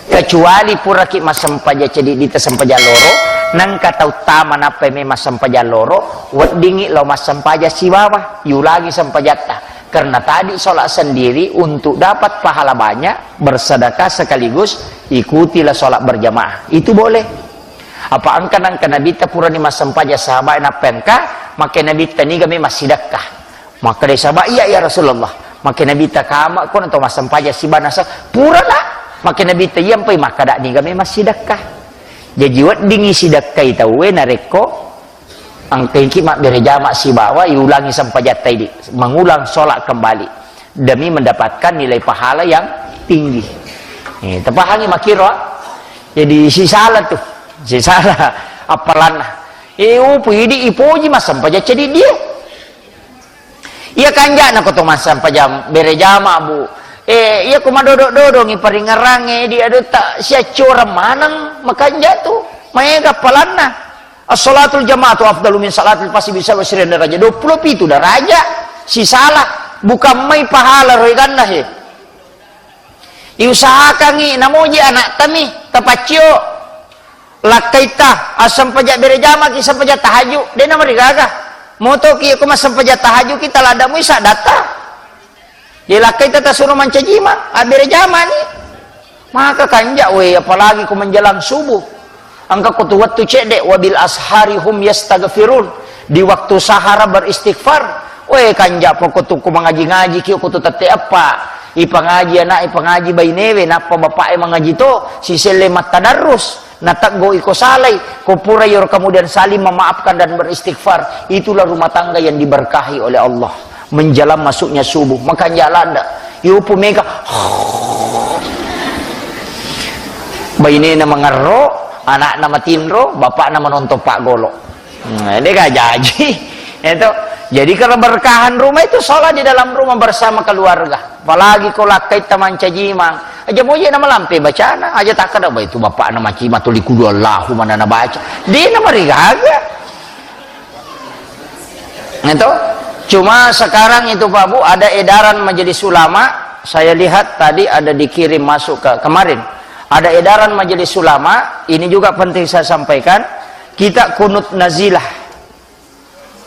Kecuali puraki massempajang ceddi dita sempajang loro, nangka tau tama nappai me massempajang loro, weddingi lao massempajang sibawa, yulangi sempajatta. Karena tadi sholat sendiri untuk dapat pahala banyak, bersedekah sekaligus ikutilah sholat berjamaah. Itu boleh. Apa engka nangka Nabitta purani massempajang sahabat nappa engka, makke Nabitta niga me massidekka. Makkeda sahabat, "Iya, ya Rasulullah." Makke Nabitta kama ko nato massempajang sibana sa, "Purana." Makke Nabitta iya mpai makkeda niga me massidekka. Jaji weddingi sidekkai tauwe narekko Engkaiki mabbere jama sibawa, iulangi sempajatta idi, mengulang sholat kembali demi mendapatkan nilai pahala yang tinggi. Eh, tapahangi makkiro, ah? Jadi sisala tu, sisala appalanna. E, upu idi ipoji massempajang ceddi dia. Iya kanja'na ko to massempajang bere jama, Bu. E, iya ko madodok-dodongi paringerangnge di adotta siaccoreng maneng makanja tu. Maega palanna. As-salatul jama'atu afdalu min salatil fasi bisa wasrian daraja. Dua puluh pitu daraja. Sisala. Bukan mai pahala roiganna he. Iusahakangngi namoji anattami, tapaccio. Lakkaitta, assempajang bere jamaki, sempajang tahajud, de namarigaga. Motoki ko massempajang tahajud kita ladda mui saddatta. Di lakkaitta tasuro mancaji ma, abbere jamani. Maka kanja, we, apalagi ko menjelang subuh. Engka ko tu wettu cedde, wabil ashari hum yastaghfirun. Di waktu sahara beristighfar. We, kanja poko tu ko mangaji-ngaji ki ko tu tette eppa. Ipangaji anak, ipangaji bainewe, nappa bapak e mangaji to, siselle mattadarrus. Nateggo iko salai, ko pura iyaro kemudian saling memaafkan dan beristighfar, itulah rumah tangga yang diberkahi oleh Allah. Menjelang masuknya subuh, makanja ladda. Yupu mega. Bainena mangerro, anakna matinro, bapakna menonton pak golo. Nah, ini gak jaji. Itu. Jadi keberkahan rumah itu sholat di dalam rumah bersama keluarga. Apalagi ko lakkaitta mancajimang. Aja moje na malampe bacana, aja takkada, "Bah, itu bapakna macima tuli kudu Allahumma na nabaca." Dena marigaga. Itu. Cuma sekarang itu, Pak Bu, ada edaran Majelis Ulama, saya lihat tadi ada dikirim masuk ke kemarin. Ada edaran Majelis Ulama, ini juga penting saya sampaikan, kita kunut nazilah.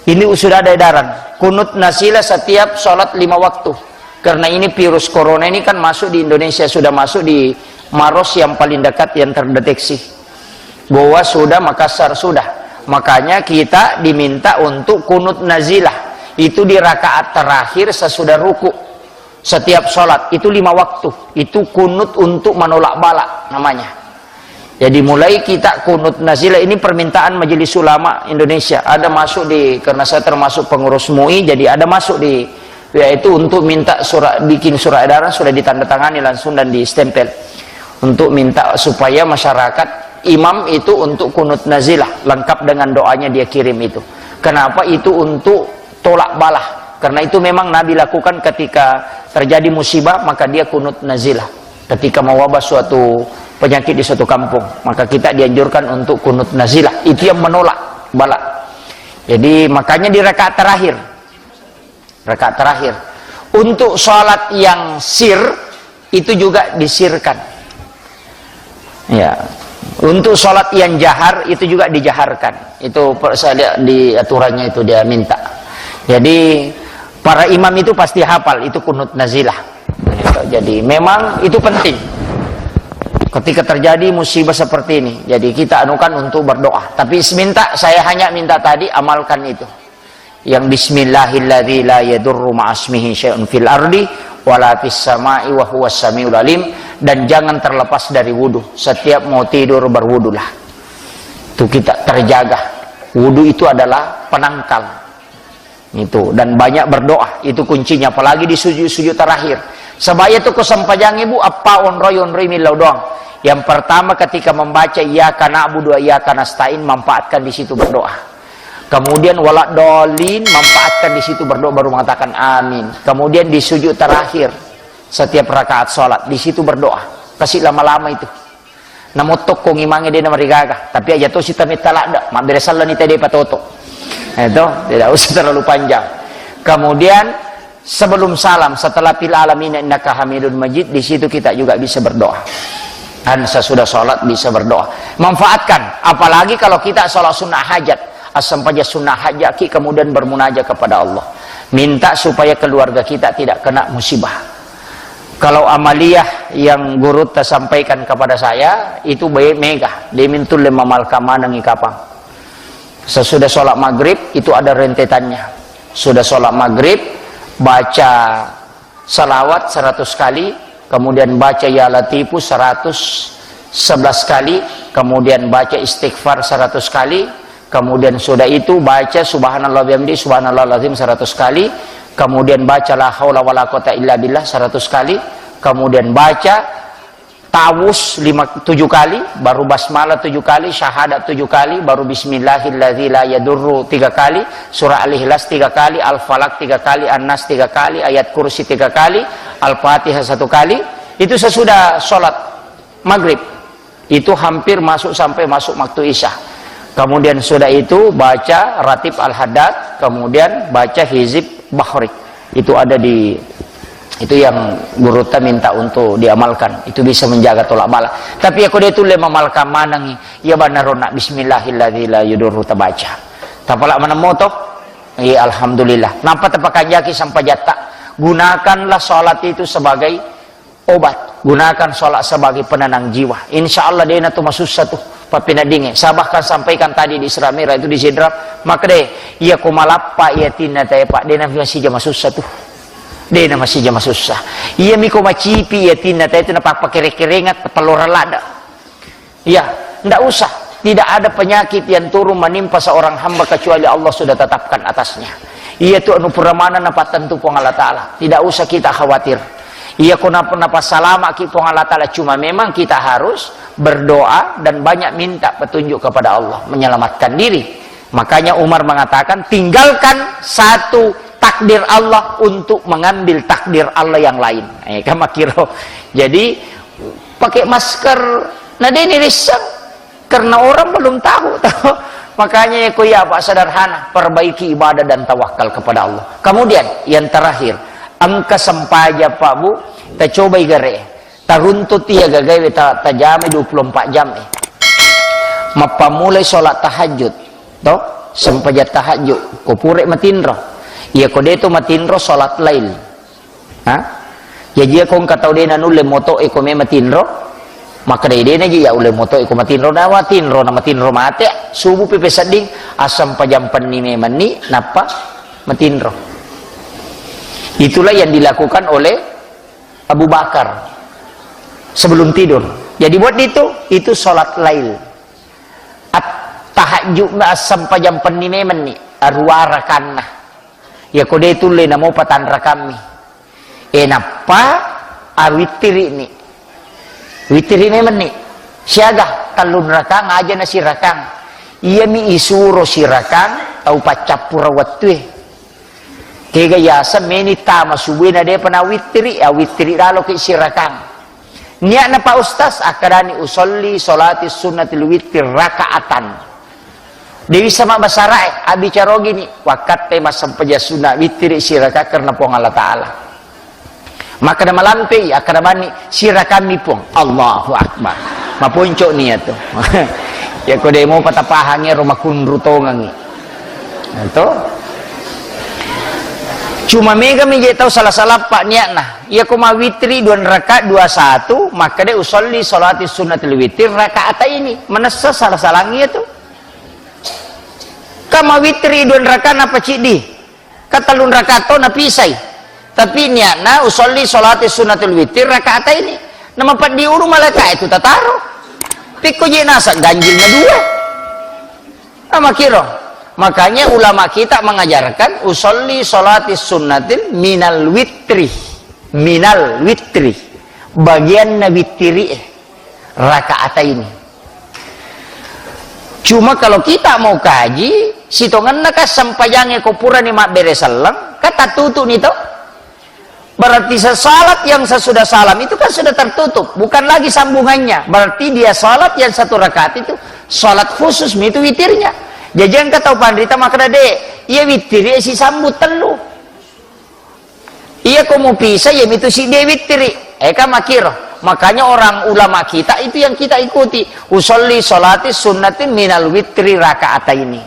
Ini sudah ada edaran. Kunut nazilah setiap sholat lima waktu. Karena ini virus corona ini kan masuk di Indonesia, sudah masuk di Maros yang paling dekat yang terdeteksi. Gowa sudah, Makassar sudah. Makanya kita diminta untuk kunut nazilah. Itu di rakaat terakhir sesudah ruku. Setiap sholat. Itu lima waktu. Itu kunut untuk menolak bala namanya. Jadi mulai kita kunut nazilah, ini permintaan Majelis Ulama Indonesia. Ada masuk di, karena saya termasuk pengurus mui, jadi ada masuk di, yaitu untuk minta surat, bikin surat edaran sudah ditandatangani langsung dan distempel. Untuk minta supaya masyarakat, imam itu untuk kunut nazilah, lengkap dengan doanya dia kirim itu. Kenapa? Itu untuk tolak bala. Karena itu memang Nabi lakukan ketika terjadi musibah, maka dia kunut nazilah. Ketika mewabah suatu penyakit di suatu kampung, maka kita dianjurkan untuk kunut nazilah. Itu yang menolak bala. Jadi, makanya di rakaat terakhir. Rakaat terakhir. Untuk sholat yang sir, itu juga disirkan. Ya. Untuk sholat yang jahar, itu juga dijaharkan. Itu per-, saya lihat di aturannya itu dia minta. Jadi, para imam itu pasti hafal, itu kunut nazilah. Jadi, memang itu penting. Ketika terjadi musibah seperti ini, jadi kita anukan untuk berdoa. Tapi minta, saya hanya minta tadi, amalkan itu. Yang bismillahilladzi la yadurru ma'asmihi syai'un fil ardi wala fis sama'i wa huwas samiul alim, dan jangan terlepas dari wudu. Setiap mau tidur berwudulah. Itu kita terjaga. Wudu itu adalah penangkal. Itu, dan banyak berdoa, itu kuncinya, apalagi di sujud-sujud terakhir. Sebaya tu ko sempajang ibu, apa onroi, onroi millau doang. Yang pertama ketika membaca iyyaka na'budu wa iyyaka nasta'in, manfaatkan di situ berdoa. Kemudian wala dolin, manfaatkan di situ berdoa, baru mengatakan amin. Kemudian di sujud terakhir, setiap rakaat sholat, di situ berdoa. Kasih lama-lama itu. Namo tokko ngimangnge de namarigaga, tapi aja tosi tametta ladda, mabbere sellani tede patoto. Itu, tidak usah terlalu panjang. Kemudian, sebelum salam, setelah fil alamin innaka hamidun majid, di situ kita juga bisa berdoa. Dan sesudah sholat bisa berdoa. Manfaatkan, apalagi kalau kita sholat sunnah hajat, asam paja sunnah hajat, ki kemudian bermunajat kepada Allah. Minta supaya keluarga kita tidak kena musibah. Kalau amaliyah yang guru tersampaikan kepada saya, itu baik mega. Dia mintul lima malkamaneng ikapang. Sesudah sholat maghrib, itu ada rentetannya. Sudah sholat maghrib, baca salawat seratus kali, kemudian baca ya latifu seratus sebelas kali, kemudian baca istighfar seratus kali, kemudian sudah itu baca subhanallah bihamdi, subhanallah lazim seratus kali, kemudian baca la haula wala quwata illa billah seratus kali, kemudian baca Ta'awuz lima, tujuh kali, baru basmalah tujuh kali, syahadat tujuh kali, baru bismillahilladzi la yadurru tiga kali, surah Al-Ikhlas tiga kali, Al-Falaq tiga kali, An-Nas tiga kali, Ayat Kursi tiga kali, Al-Fatihah satu kali. Itu sesudah sholat maghrib. Itu hampir masuk sampai masuk waktu Isya. Kemudian sudah itu baca Ratib Al-Haddad, kemudian baca Hizib Bahri. Itu ada di, itu yang guru ta minta untuk diamalkan. Itu bisa menjaga tolak bala. Tapi aku dia tulle mamalkan manengi. Ya banaro nak bismillahilladzi la yadurru tabaca. Tapala maneng moto. Iya, alhamdulillah. Napa tapakanjaki sampajatta? Gunakanlah sholat itu sebagai obat. Gunakan sholat sebagai penenang jiwa. Insya Allah dena tu masussa tu. Papinadinge. Saya bahkan sampaikan tadi di Isra Mi'raj itu di Sidrap. Maka deh, iya ko malappa iya tinna tae, Pak, dena masija masussa tu. Dena masija masussa. Iya miko macipi iya tinna tae tu napapakere-kerengat pellora lada. Iya, ndak usah. Tidak ada penyakit yang turun menimpa seorang hamba kecuali Allah sudah tetapkan atasnya. Iya tu anu pura maneng napattentu Puang Allah Ta'ala. Tidak usah kita khawatir. Iya ko napa, napa salama ki Puang Allah Ta'ala. Cuma memang kita harus berdoa dan banyak minta petunjuk kepada Allah. Menyelamatkan diri. Makanya Umar mengatakan, tinggalkan satu takdir Allah untuk mengambil takdir Allah yang lain. Eh, kan makiro. Jadi, pakai masker. Nah, dia ini risang. Karena orang belum tahu, tahu. Makanya ya, ko iya, Pak, sederhana, perbaiki ibadah dan tawakal kepada Allah. Kemudian, yang terakhir, engka sempaja, Pak, Bu, tacobai gare. Taruntut iya gagae ta-, tajame dua puluh empat jam, eh. Mappammulai sholat tahajud, toh, sempaja tahajud, ko pure matinro. Iya ko de to matinro sholat lail. Ha? Jaji iya ko engka tau de nanulle moto e ko me matinro, maka de de naji ya ulle moto e ko matinro, na matinro, na matinro mate, subuh pi pesedding, asam pajampenni memenni, nappa matinro. Itulah yang dilakukan oleh Abu Bakar sebelum tidur. Jadi buat itu, itu sholat lail. At-tahajjud ma assempajang penni memenni, arua rakanna. Iya ko de tulle namo patanrakammi. E nappa awittiri'ni. Wittiri memenni. Siaga tellun rakang aja na sirakang. Iyami isuro sirakang tau paccappura wettue. Kega yaseng meni tama subue na depa nawittiri, awittiri laloki sirakang. Niatna Pak Ustaz, akkadani usolli sholati sunnatil wittir rakaatan. Dewi sama basarae, abicaro gini, wakkatte massempajang sunna wittiri siraka karena Puang Allah Ta'ala. Makkeda malampei, akkeda manni, "Sirakammi, Puang." Allahu Akbar. Maponco nia tu. Ya ko demo patapahangi ro makunru tongangi. Nah, to. Cuma mega mi je tau salah-salah pak niatna. Iya ko mawitri dua rakaat dua satu, makkeda usolli sholati sunnatil witri rakaat ini. Manessa salah-salangi itu. Ka mawitri dua rakaat napa ciddi? Ka tellung rakaat to napisai. Tapi niatna usolli sholati sunnatul witri rakaat ini. Nama peddi ulu malaka itu tataro. Pikko je nasa ganjilnya dua. Ama kiro. Makanya ulama kita mengajarkan usolli sholati sunnatil minal witri. Minal witri. Bagianna witiri eh. Rakaat ini. Cuma kalau kita mau kaji, sitongenna kan sempajangnge ko purani mabbere selleng, kan tattutu'ni to. Berarti sesalat yang sesudah salam itu kan sudah tertutup, bukan lagi sambungannya. Berarti dia salat yang satu rakaat itu salat khusus mi itu witirnya. Jaji engka tau panrita makkeda de, iya witiri sisambung tellu. Iya ko mupisa, iya mitu siddi wittiri. Eka makiro. Makanya orang ulama kita itu yang kita ikuti. Usolli sholati sunnatin minal witri rakaat ini.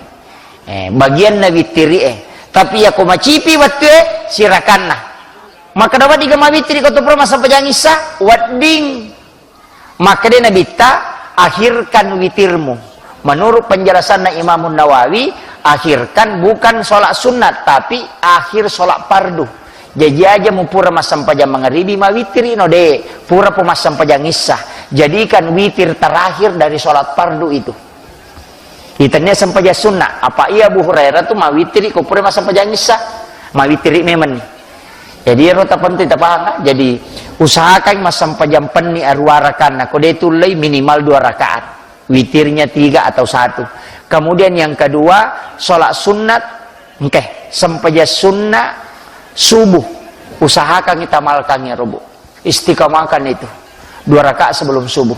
Eh, bagianna wittiri eh. Tapi iya ko macipi wettu eh, sirakanna. Maka dapat diga mawittiri ko tupro massempajang issa, wedding. Makkeda Nabitta, "Akhirkan witirmu." Menurut penjelasanna Imam Nawawi, akhirkan bukan sholat sunat, tapi akhir sholat fardu. Jaji aja mu pura massempajang mangaribi mawitiri no de, pura po massempajang issa. Jadikan witir terakhir dari sholat fardu itu. Itania sempajang sunnah. Apa iya Abu Hurairah tu mawitiri ko pura massempajang issa? Mawitiri memang ni. Jadi ero tapenting tapaham, ah? Jadi Usahakan massempajang penni arua rakanna, ko de tullei minimal dua rakaat. Witirnya tiga atau satu. Kemudian yang kedua, sholat sunat, engke, sempajang sunnah subuh. Usahakan itamalkan ya, Robo. Istiqamakan itu. Dua rakaat sebelum subuh.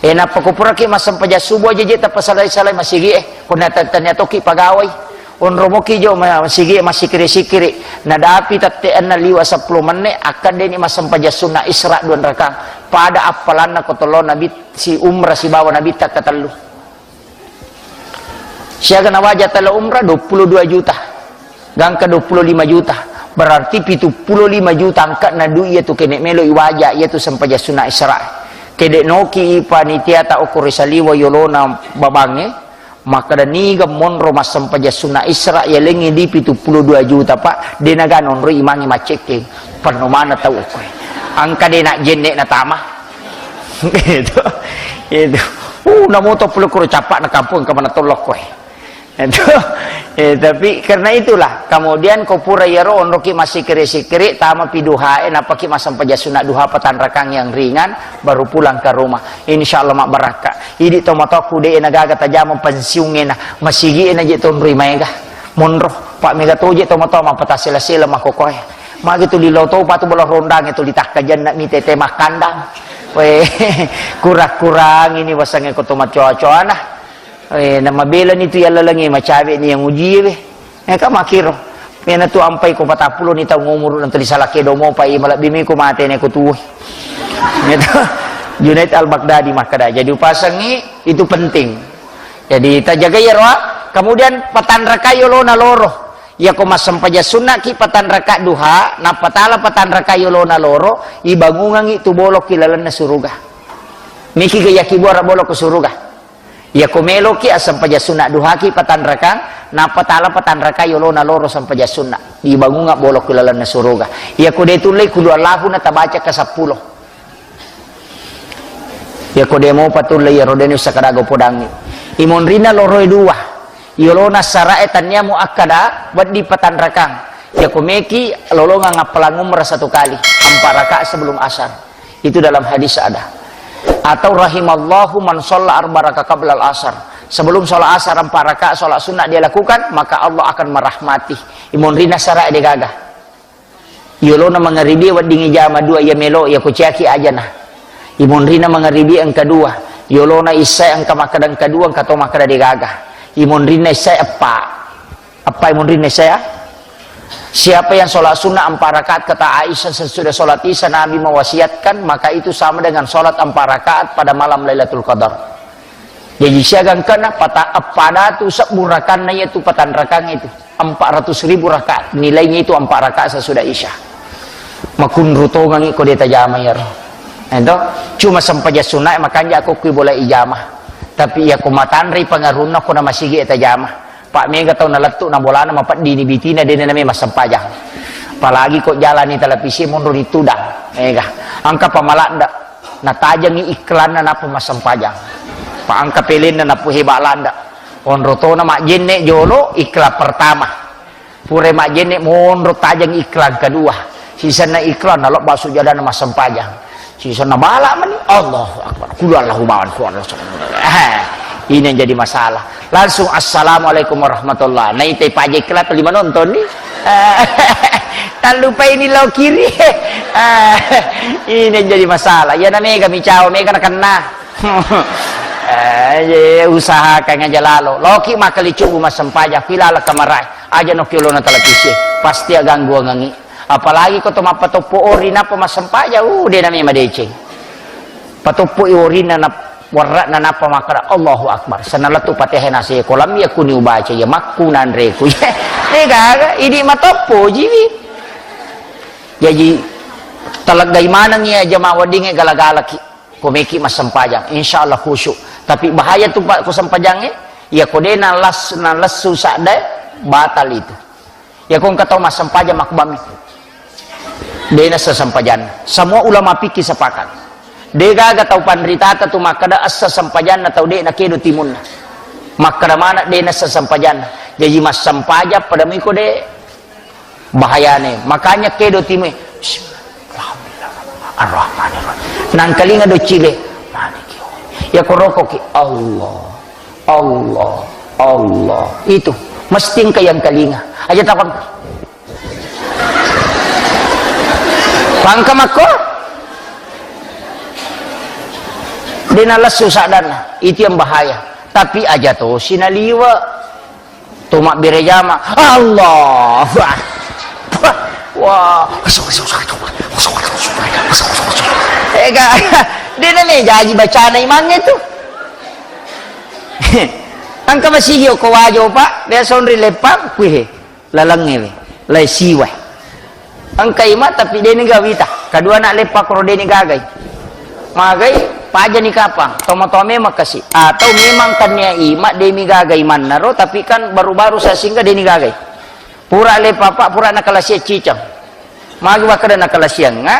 Eh, nappa ko puraki massempajang subuh aja je tappa salai-salai masigi, eh. Ko na tania toki pagawai. Onromoki jo ma-, masigi massikiri-sikiri. Nadapi tette enna liwa seppulo menne, akkaddeni massempajang sunnah Isra dua rakang. Pada appalanna ko tollo Nabi si umrah sibawa Nabi takkatellu. Siaga nawaja tala umrah dua puluh dua juta. Gangka dua puluh lima juta. Berarti pitu puluh lima juta angka na dui iya tu kene melo iwaja iya tu sempajang sunnah Isra. Kede noki panitia ta okko ri saliwa yolona babange. Makkeda niga monro massempajang sunnah Isra, yalengngi di pitu puluh dua juta, Pak, de naga nonro imangngi maccekkeng. Penno mana tau okkoe. Angka de nak jenne natama. Itu. Itu. Uh, namoto puluh kuro capak na kampung ke mana tolok koe. Itu. Eh, tapi karena itulah, kemudian ko pura yaro onroki massikiri-sikiri, tama pi duhae, napaki massempajang sunnah duha patanrakang yang ringan, baru pulang ke rumah. Insya Allah mabbarakka. Idi tomatoakku de nagaga tajama pensiungena, masigi na je tonroi maega. Monro, Pak, mega toje tomatoa mappatasela-sela makokoe. Magi tuli lao topa tu bola rondange tuli takkajanna mi tete makkandang. We, kurang-kurang ini wasange ko tomacoa-coana. Eh, namabela ni tu yallalengi macawe ni yang uji we. Eh, ka makiro. Mena tu ampai ko patappulo ni taung umuru na tuli salake domo pa i malebbi mi ko mate ne ko tuwoi. Gitu. Junaid Al-Baghdadi makkeda, jadi upasengi itu penting. Jadi tajagai ya roa. Kemudian patanrakai yolona loro. Iya ko massempajang sunnaki patanraka duha, napatala patanraka yolona loro, ibangungangi tu bolokki lalenna suruga. Miki gayaki buara bolok ke suruga. Iya ko meloki assempajang sunna duhaki patanrakang, nappa tala patanraka yolona loro sempajang sunna. Ibangunga bolokku lalenna suruga. Iya ko de tullei kulu Allahu na tabaca ke seppulo. Iya ko de mopa tullei iyaro de nusa kadago podangi. Imonrina loroe dua. Yolona sarae tannia mu akkada wedding patanrakang. Iya ko meki lolongang appalang umrah satu kali, empat rakaat sebelum asar. Itu dalam hadis ada. Atau rahimallahu man shalla arba raka qablal asar. Sebelum sholat asar empat rakaat sholat sunnah dia lakukan, maka Allah akan merahmati. Imonrina sara de gaga. Yolona mangaribi wedding ijama dua iya melo iya kuciaki ajana. Imonrina mangaribi engka dua. Yolona isai engka makkada engka dua, engka to makkada de gaga. Imonrina isai eppa. Appai munrinna isya? Siapa yang sholat sunnah empat rakaat, kata Aisyah, sesudah sholat isya, Nabi mewasiatkan, maka itu sama dengan sholat empat rakaat pada malam Lailatul Qadar. Jadi siaga engkana pata-, pada tu sebbu rakanna yaitu patanrakang itu, empat ratus ribu rakaat, nilainya itu empat rakaat sesudah isya. Makunru tongangi ko de tajama yaro. Ento, cuma sempajang sunna makanja ko kui bola ijama. Tapi iya ko matanrei pangarunna ko na masigi tajama. Pak, mega tau nalettu na bolana mapeddini bitina, dena name massempajang. Apalagi ko jalani televisi munru ni tudang. Mega. Engka pamalanda. Natajangi iklanna nappa massempajang. Pak, engka pelenna nappu heba landa. Onro tona majjenne jolo iklan pertama. Pura majjenne monro tajang iklan kedua. Sisenna iklan nalebba sujadana massempajang. Sisenna bala mani, Allahu Akbar. Kulu Allahu bawan, kulu Allahu Akbar. Eh, ini yang jadi masalah. Langsung, "Assalamualaikum warahmatullah." Naitai paja iklan, lima nonton ni. Eh, tak lupa ini lo kiri. Eh, ini yang jadi masalah. Ya, na mega mi cao, mega na kenna. Eh, ye, usahakan aja lalo. Loki makkali cubu massempajang, filala kamarai. Aja noki olona televisi, pasti aganggu angangi. Apalagi ko to mappatoppo ori nappa massempajang, uh, de nami madeceng. Patoppo i orina nap-, warra'na nappa makkada, "Allahu Akbar." Sana lettu Fatihah nase ko lammi yakuni ubaca ya makku nanreku. Eh, gaga, idi matoppo jiwi. Jaji, taleggai maneng iya jamaah weddingnge gala-galaki. Ko meki massempajang, insya Allah khusyuk. Tapi bahaya tu, Pak, ko sempajangnge, iya ko de nalas-, nalessu sadde, batal itu. Iya ko engka tau massempajang makkubami. De nassa sempajanna. Semua ulama fikih sepakat. De gaga tau panritata tu makkada assa sempajanna tau de nakedo timunna. Makkada mana de nassa sempajanna. Jaji massempajang pada mui ko de. Bahayane, makanya kedo timue. Bismillah, alhamdulillah, Ar-Rahmanir-Rahim. Nangkalinga doccile, Maliki yaumiddin. Iya ko rokoki, Allah, Allah, Allah. Itu mesti engka yang kalinga. Aja takon. Pangka makko. Dena lesu sadanna. Itu yang bahaya. Tapi aja to sinaliwa. To mabbere jama, Allahu Akbar. Wah. Ega, de name jaji bacana imangnge tu. Engka masigi okko Wajo, Pak, biasa onri leppang, kuihe. Lalengnge we, lai siwa. Engka ima, tapi deni gawita. Kadua nak leppa koro deni gagai. Magai, pajani kapang. Toma-toma memang kasi. Atau memang kan nia ima, demi gagai mannaro, tapi kan baru-baru saya singgah deni gagai. Pura leppa, Pak, pura nakalasia cicang. Magi wakkeda nakalasia nga,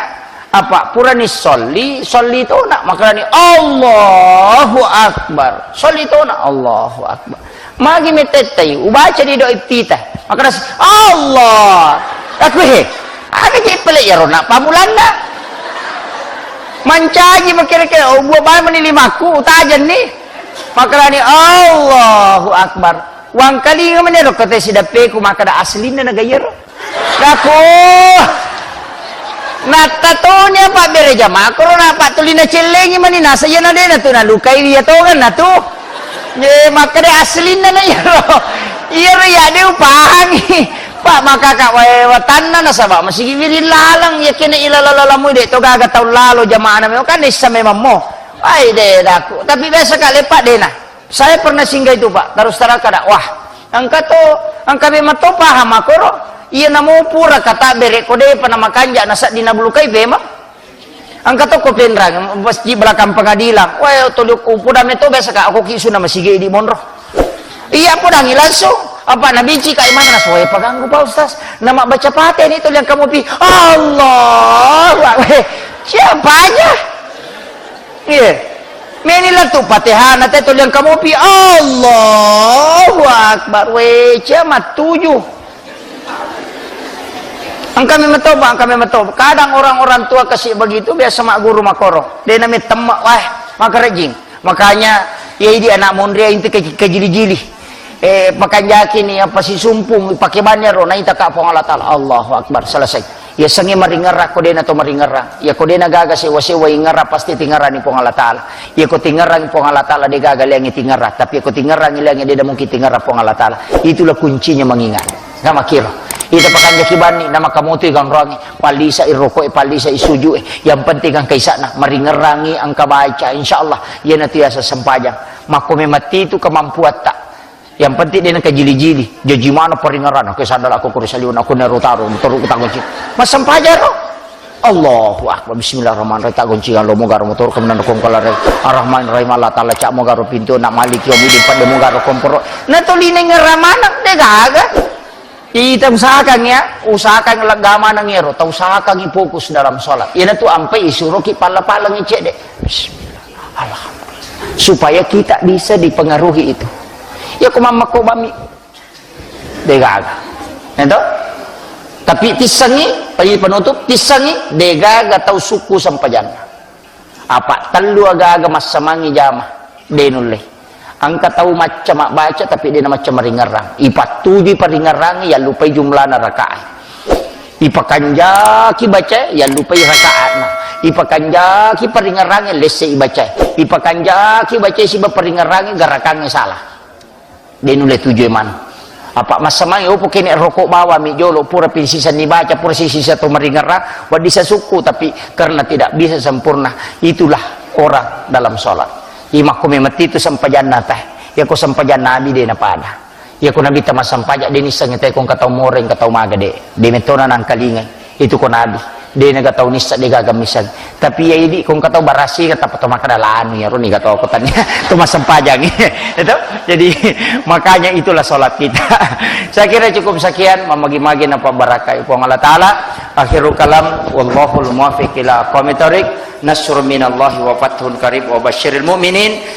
apa purani solli, solli tona, makkadani Allahu Akbar. Solli tona, Allahu Akbar. Magi metettai, ubaca di doa iftitah. Makkeda si, Allah. Aku he, aga je pele iyaro nak pamulanna. Mancaji makira-kira, oh, buah bae mani limakku, utajanni. Makkedani, Allahu Akbar. Wangkalinga mani ro kata sidappeku, makkeda aslinna naga iyaro. Dako. Natta toni apa bere jama, koro napa tuli nacellengi mani nasa iya na dena tu nalukai iya tongan na tu. Ye, makkeda aslinna na iyaro. Iyaro iya de upahangi. Pak, makaka wae watanna nasaba masigi wiring laleng, iya kena ila lalo lamu de to gaga tau lalo jamaah na memang kan issa memang mo. Ai de daku. Tapi biasa kale Pak dena. Saya pernah singgah itu, Pak, terus terang kada. Wah, engka to, engka memang to paham akoro. Iya namo pura kata bere ko depa na makanja na saddi na bulukai memang. Engka to ko Penrang, masjid belakang pengadilan. Wah, to liu ku poda meto biasa ka aku kisu na masigi di monro. Iya podangi langsung. Apa na bici ka imana na soe paganggu Pak Ustaz. Nama baca pate ni to yang kamu pi. Allahu Akbar. Siapa aja? Iya. Meni la tu Fatihana te toliang kamopi. Allahu Akbar. We, cia mattuju. Engka memang toba, engka memang toba. Kadang orang-orang tua kasih begitu, biasa mak guru makoro. Dia namanya temmak, wah, maka rejing. Makanya, ya ini anak mondri, inti ke, kejili-jili. Eh, pakanjaki ni apa si sumpung, pake bannya ro, naita ka Puang Allah Ta'ala. Allahu Akbar, selesai. Iya sengnge maringerrang, ko dena to maringerrang. Iya ko dena gaga sewa-sewa ingerrang, pasti tingerrani Puang Allah Ta'ala. Iya ko tingerrang Puang Allah Ta'ala, de gaga leangi tingerrang. Tapi iya ko tingerrang leangi, de mungkin tingerrang Puang Allah Ta'ala. Itulah kuncinya mengingat. Nggak makiro. Ita pakanjaki banni, nama kamu tu iganroangi. Pallisa i rokok e, pallisa i sujud e. Yang penting angka isakna, maringerrangi angka baca. Insya Allah, iya natu yasa sempajang. Makko memang itu kemampuan tak. Yang penting de nengka jili-jili. Jaji mana paringerrang, ke sadar aku kuri saliun, aku neru taru, motor ku tagonci. Masempajang ro. Allahu Akbar, Bismillahirrahmanirrahim, tagonci lo mogaro motor kemudian kongkola re. Ar-Rahmanirrahim, Allah Ta'ala cak mogaro pintu, nak maliki yaumiddin pada mogaro komporo. Nah, to lineng ramana, de gaga. Ita usahakan ya, usahakan lega maneng ero, ta usahakan fokus dalam sholat. Iya natu ampai isuroki palla-pallangi cedde. Bismillah. Alhamdulillah. Supaya kita bisa dipengaruhi itu. Ya, ko mammakko bami. De gaga. Ento? Tapi tissengi, pai penutup, tissengi, de gaga tau sukku sempajanna. Apa tellu aga-aga massamangi jama, de nulle. Engka tau macca mabbaca, tapi de namacca maringerrang. Ipattujui paringerrangi, yallupai jumlana rakaat. Ipakanjaki bacae, yallupai rakaatna. Ipakanjaki paringerrangi, lesse ibacae. Ipakanjaki bacae siba paringerrangi, garakangnge salah. De nulle tujue maneng. Apa massamangi, opo kene rokok bawang mi jolo, pura pi sisa nibaca, pura sisa to maringerrang, wedding sisukku, tapi karena tidak bisa sempurna, itulah orang dalam sholat. Imakko memang itu sempajanna teh. Iya ko sempajanna Nabi de napada. Iya ko Nabi tama sempaja de nisseng teh ko engka tau more, engka tau maga de. De metona nangkalingai. Itu ko Nabi. De naga tau nissa, de gaga miseng. Tapi iya idi ko engka tau barasi, kata pato makkada lanu, iyaro niga toko tania. Tu massempajang. Itu. Jadi, makanya itulah sholat kita. Saya kira cukup sekian, mamagi-magi napa barakai Puang Allah Ta'ala. Akhirul kalam, wallahul muwaffiq ila aqwamit thariq. Nasrun minallahi wa fathun qarib wa basyiril mu'minin.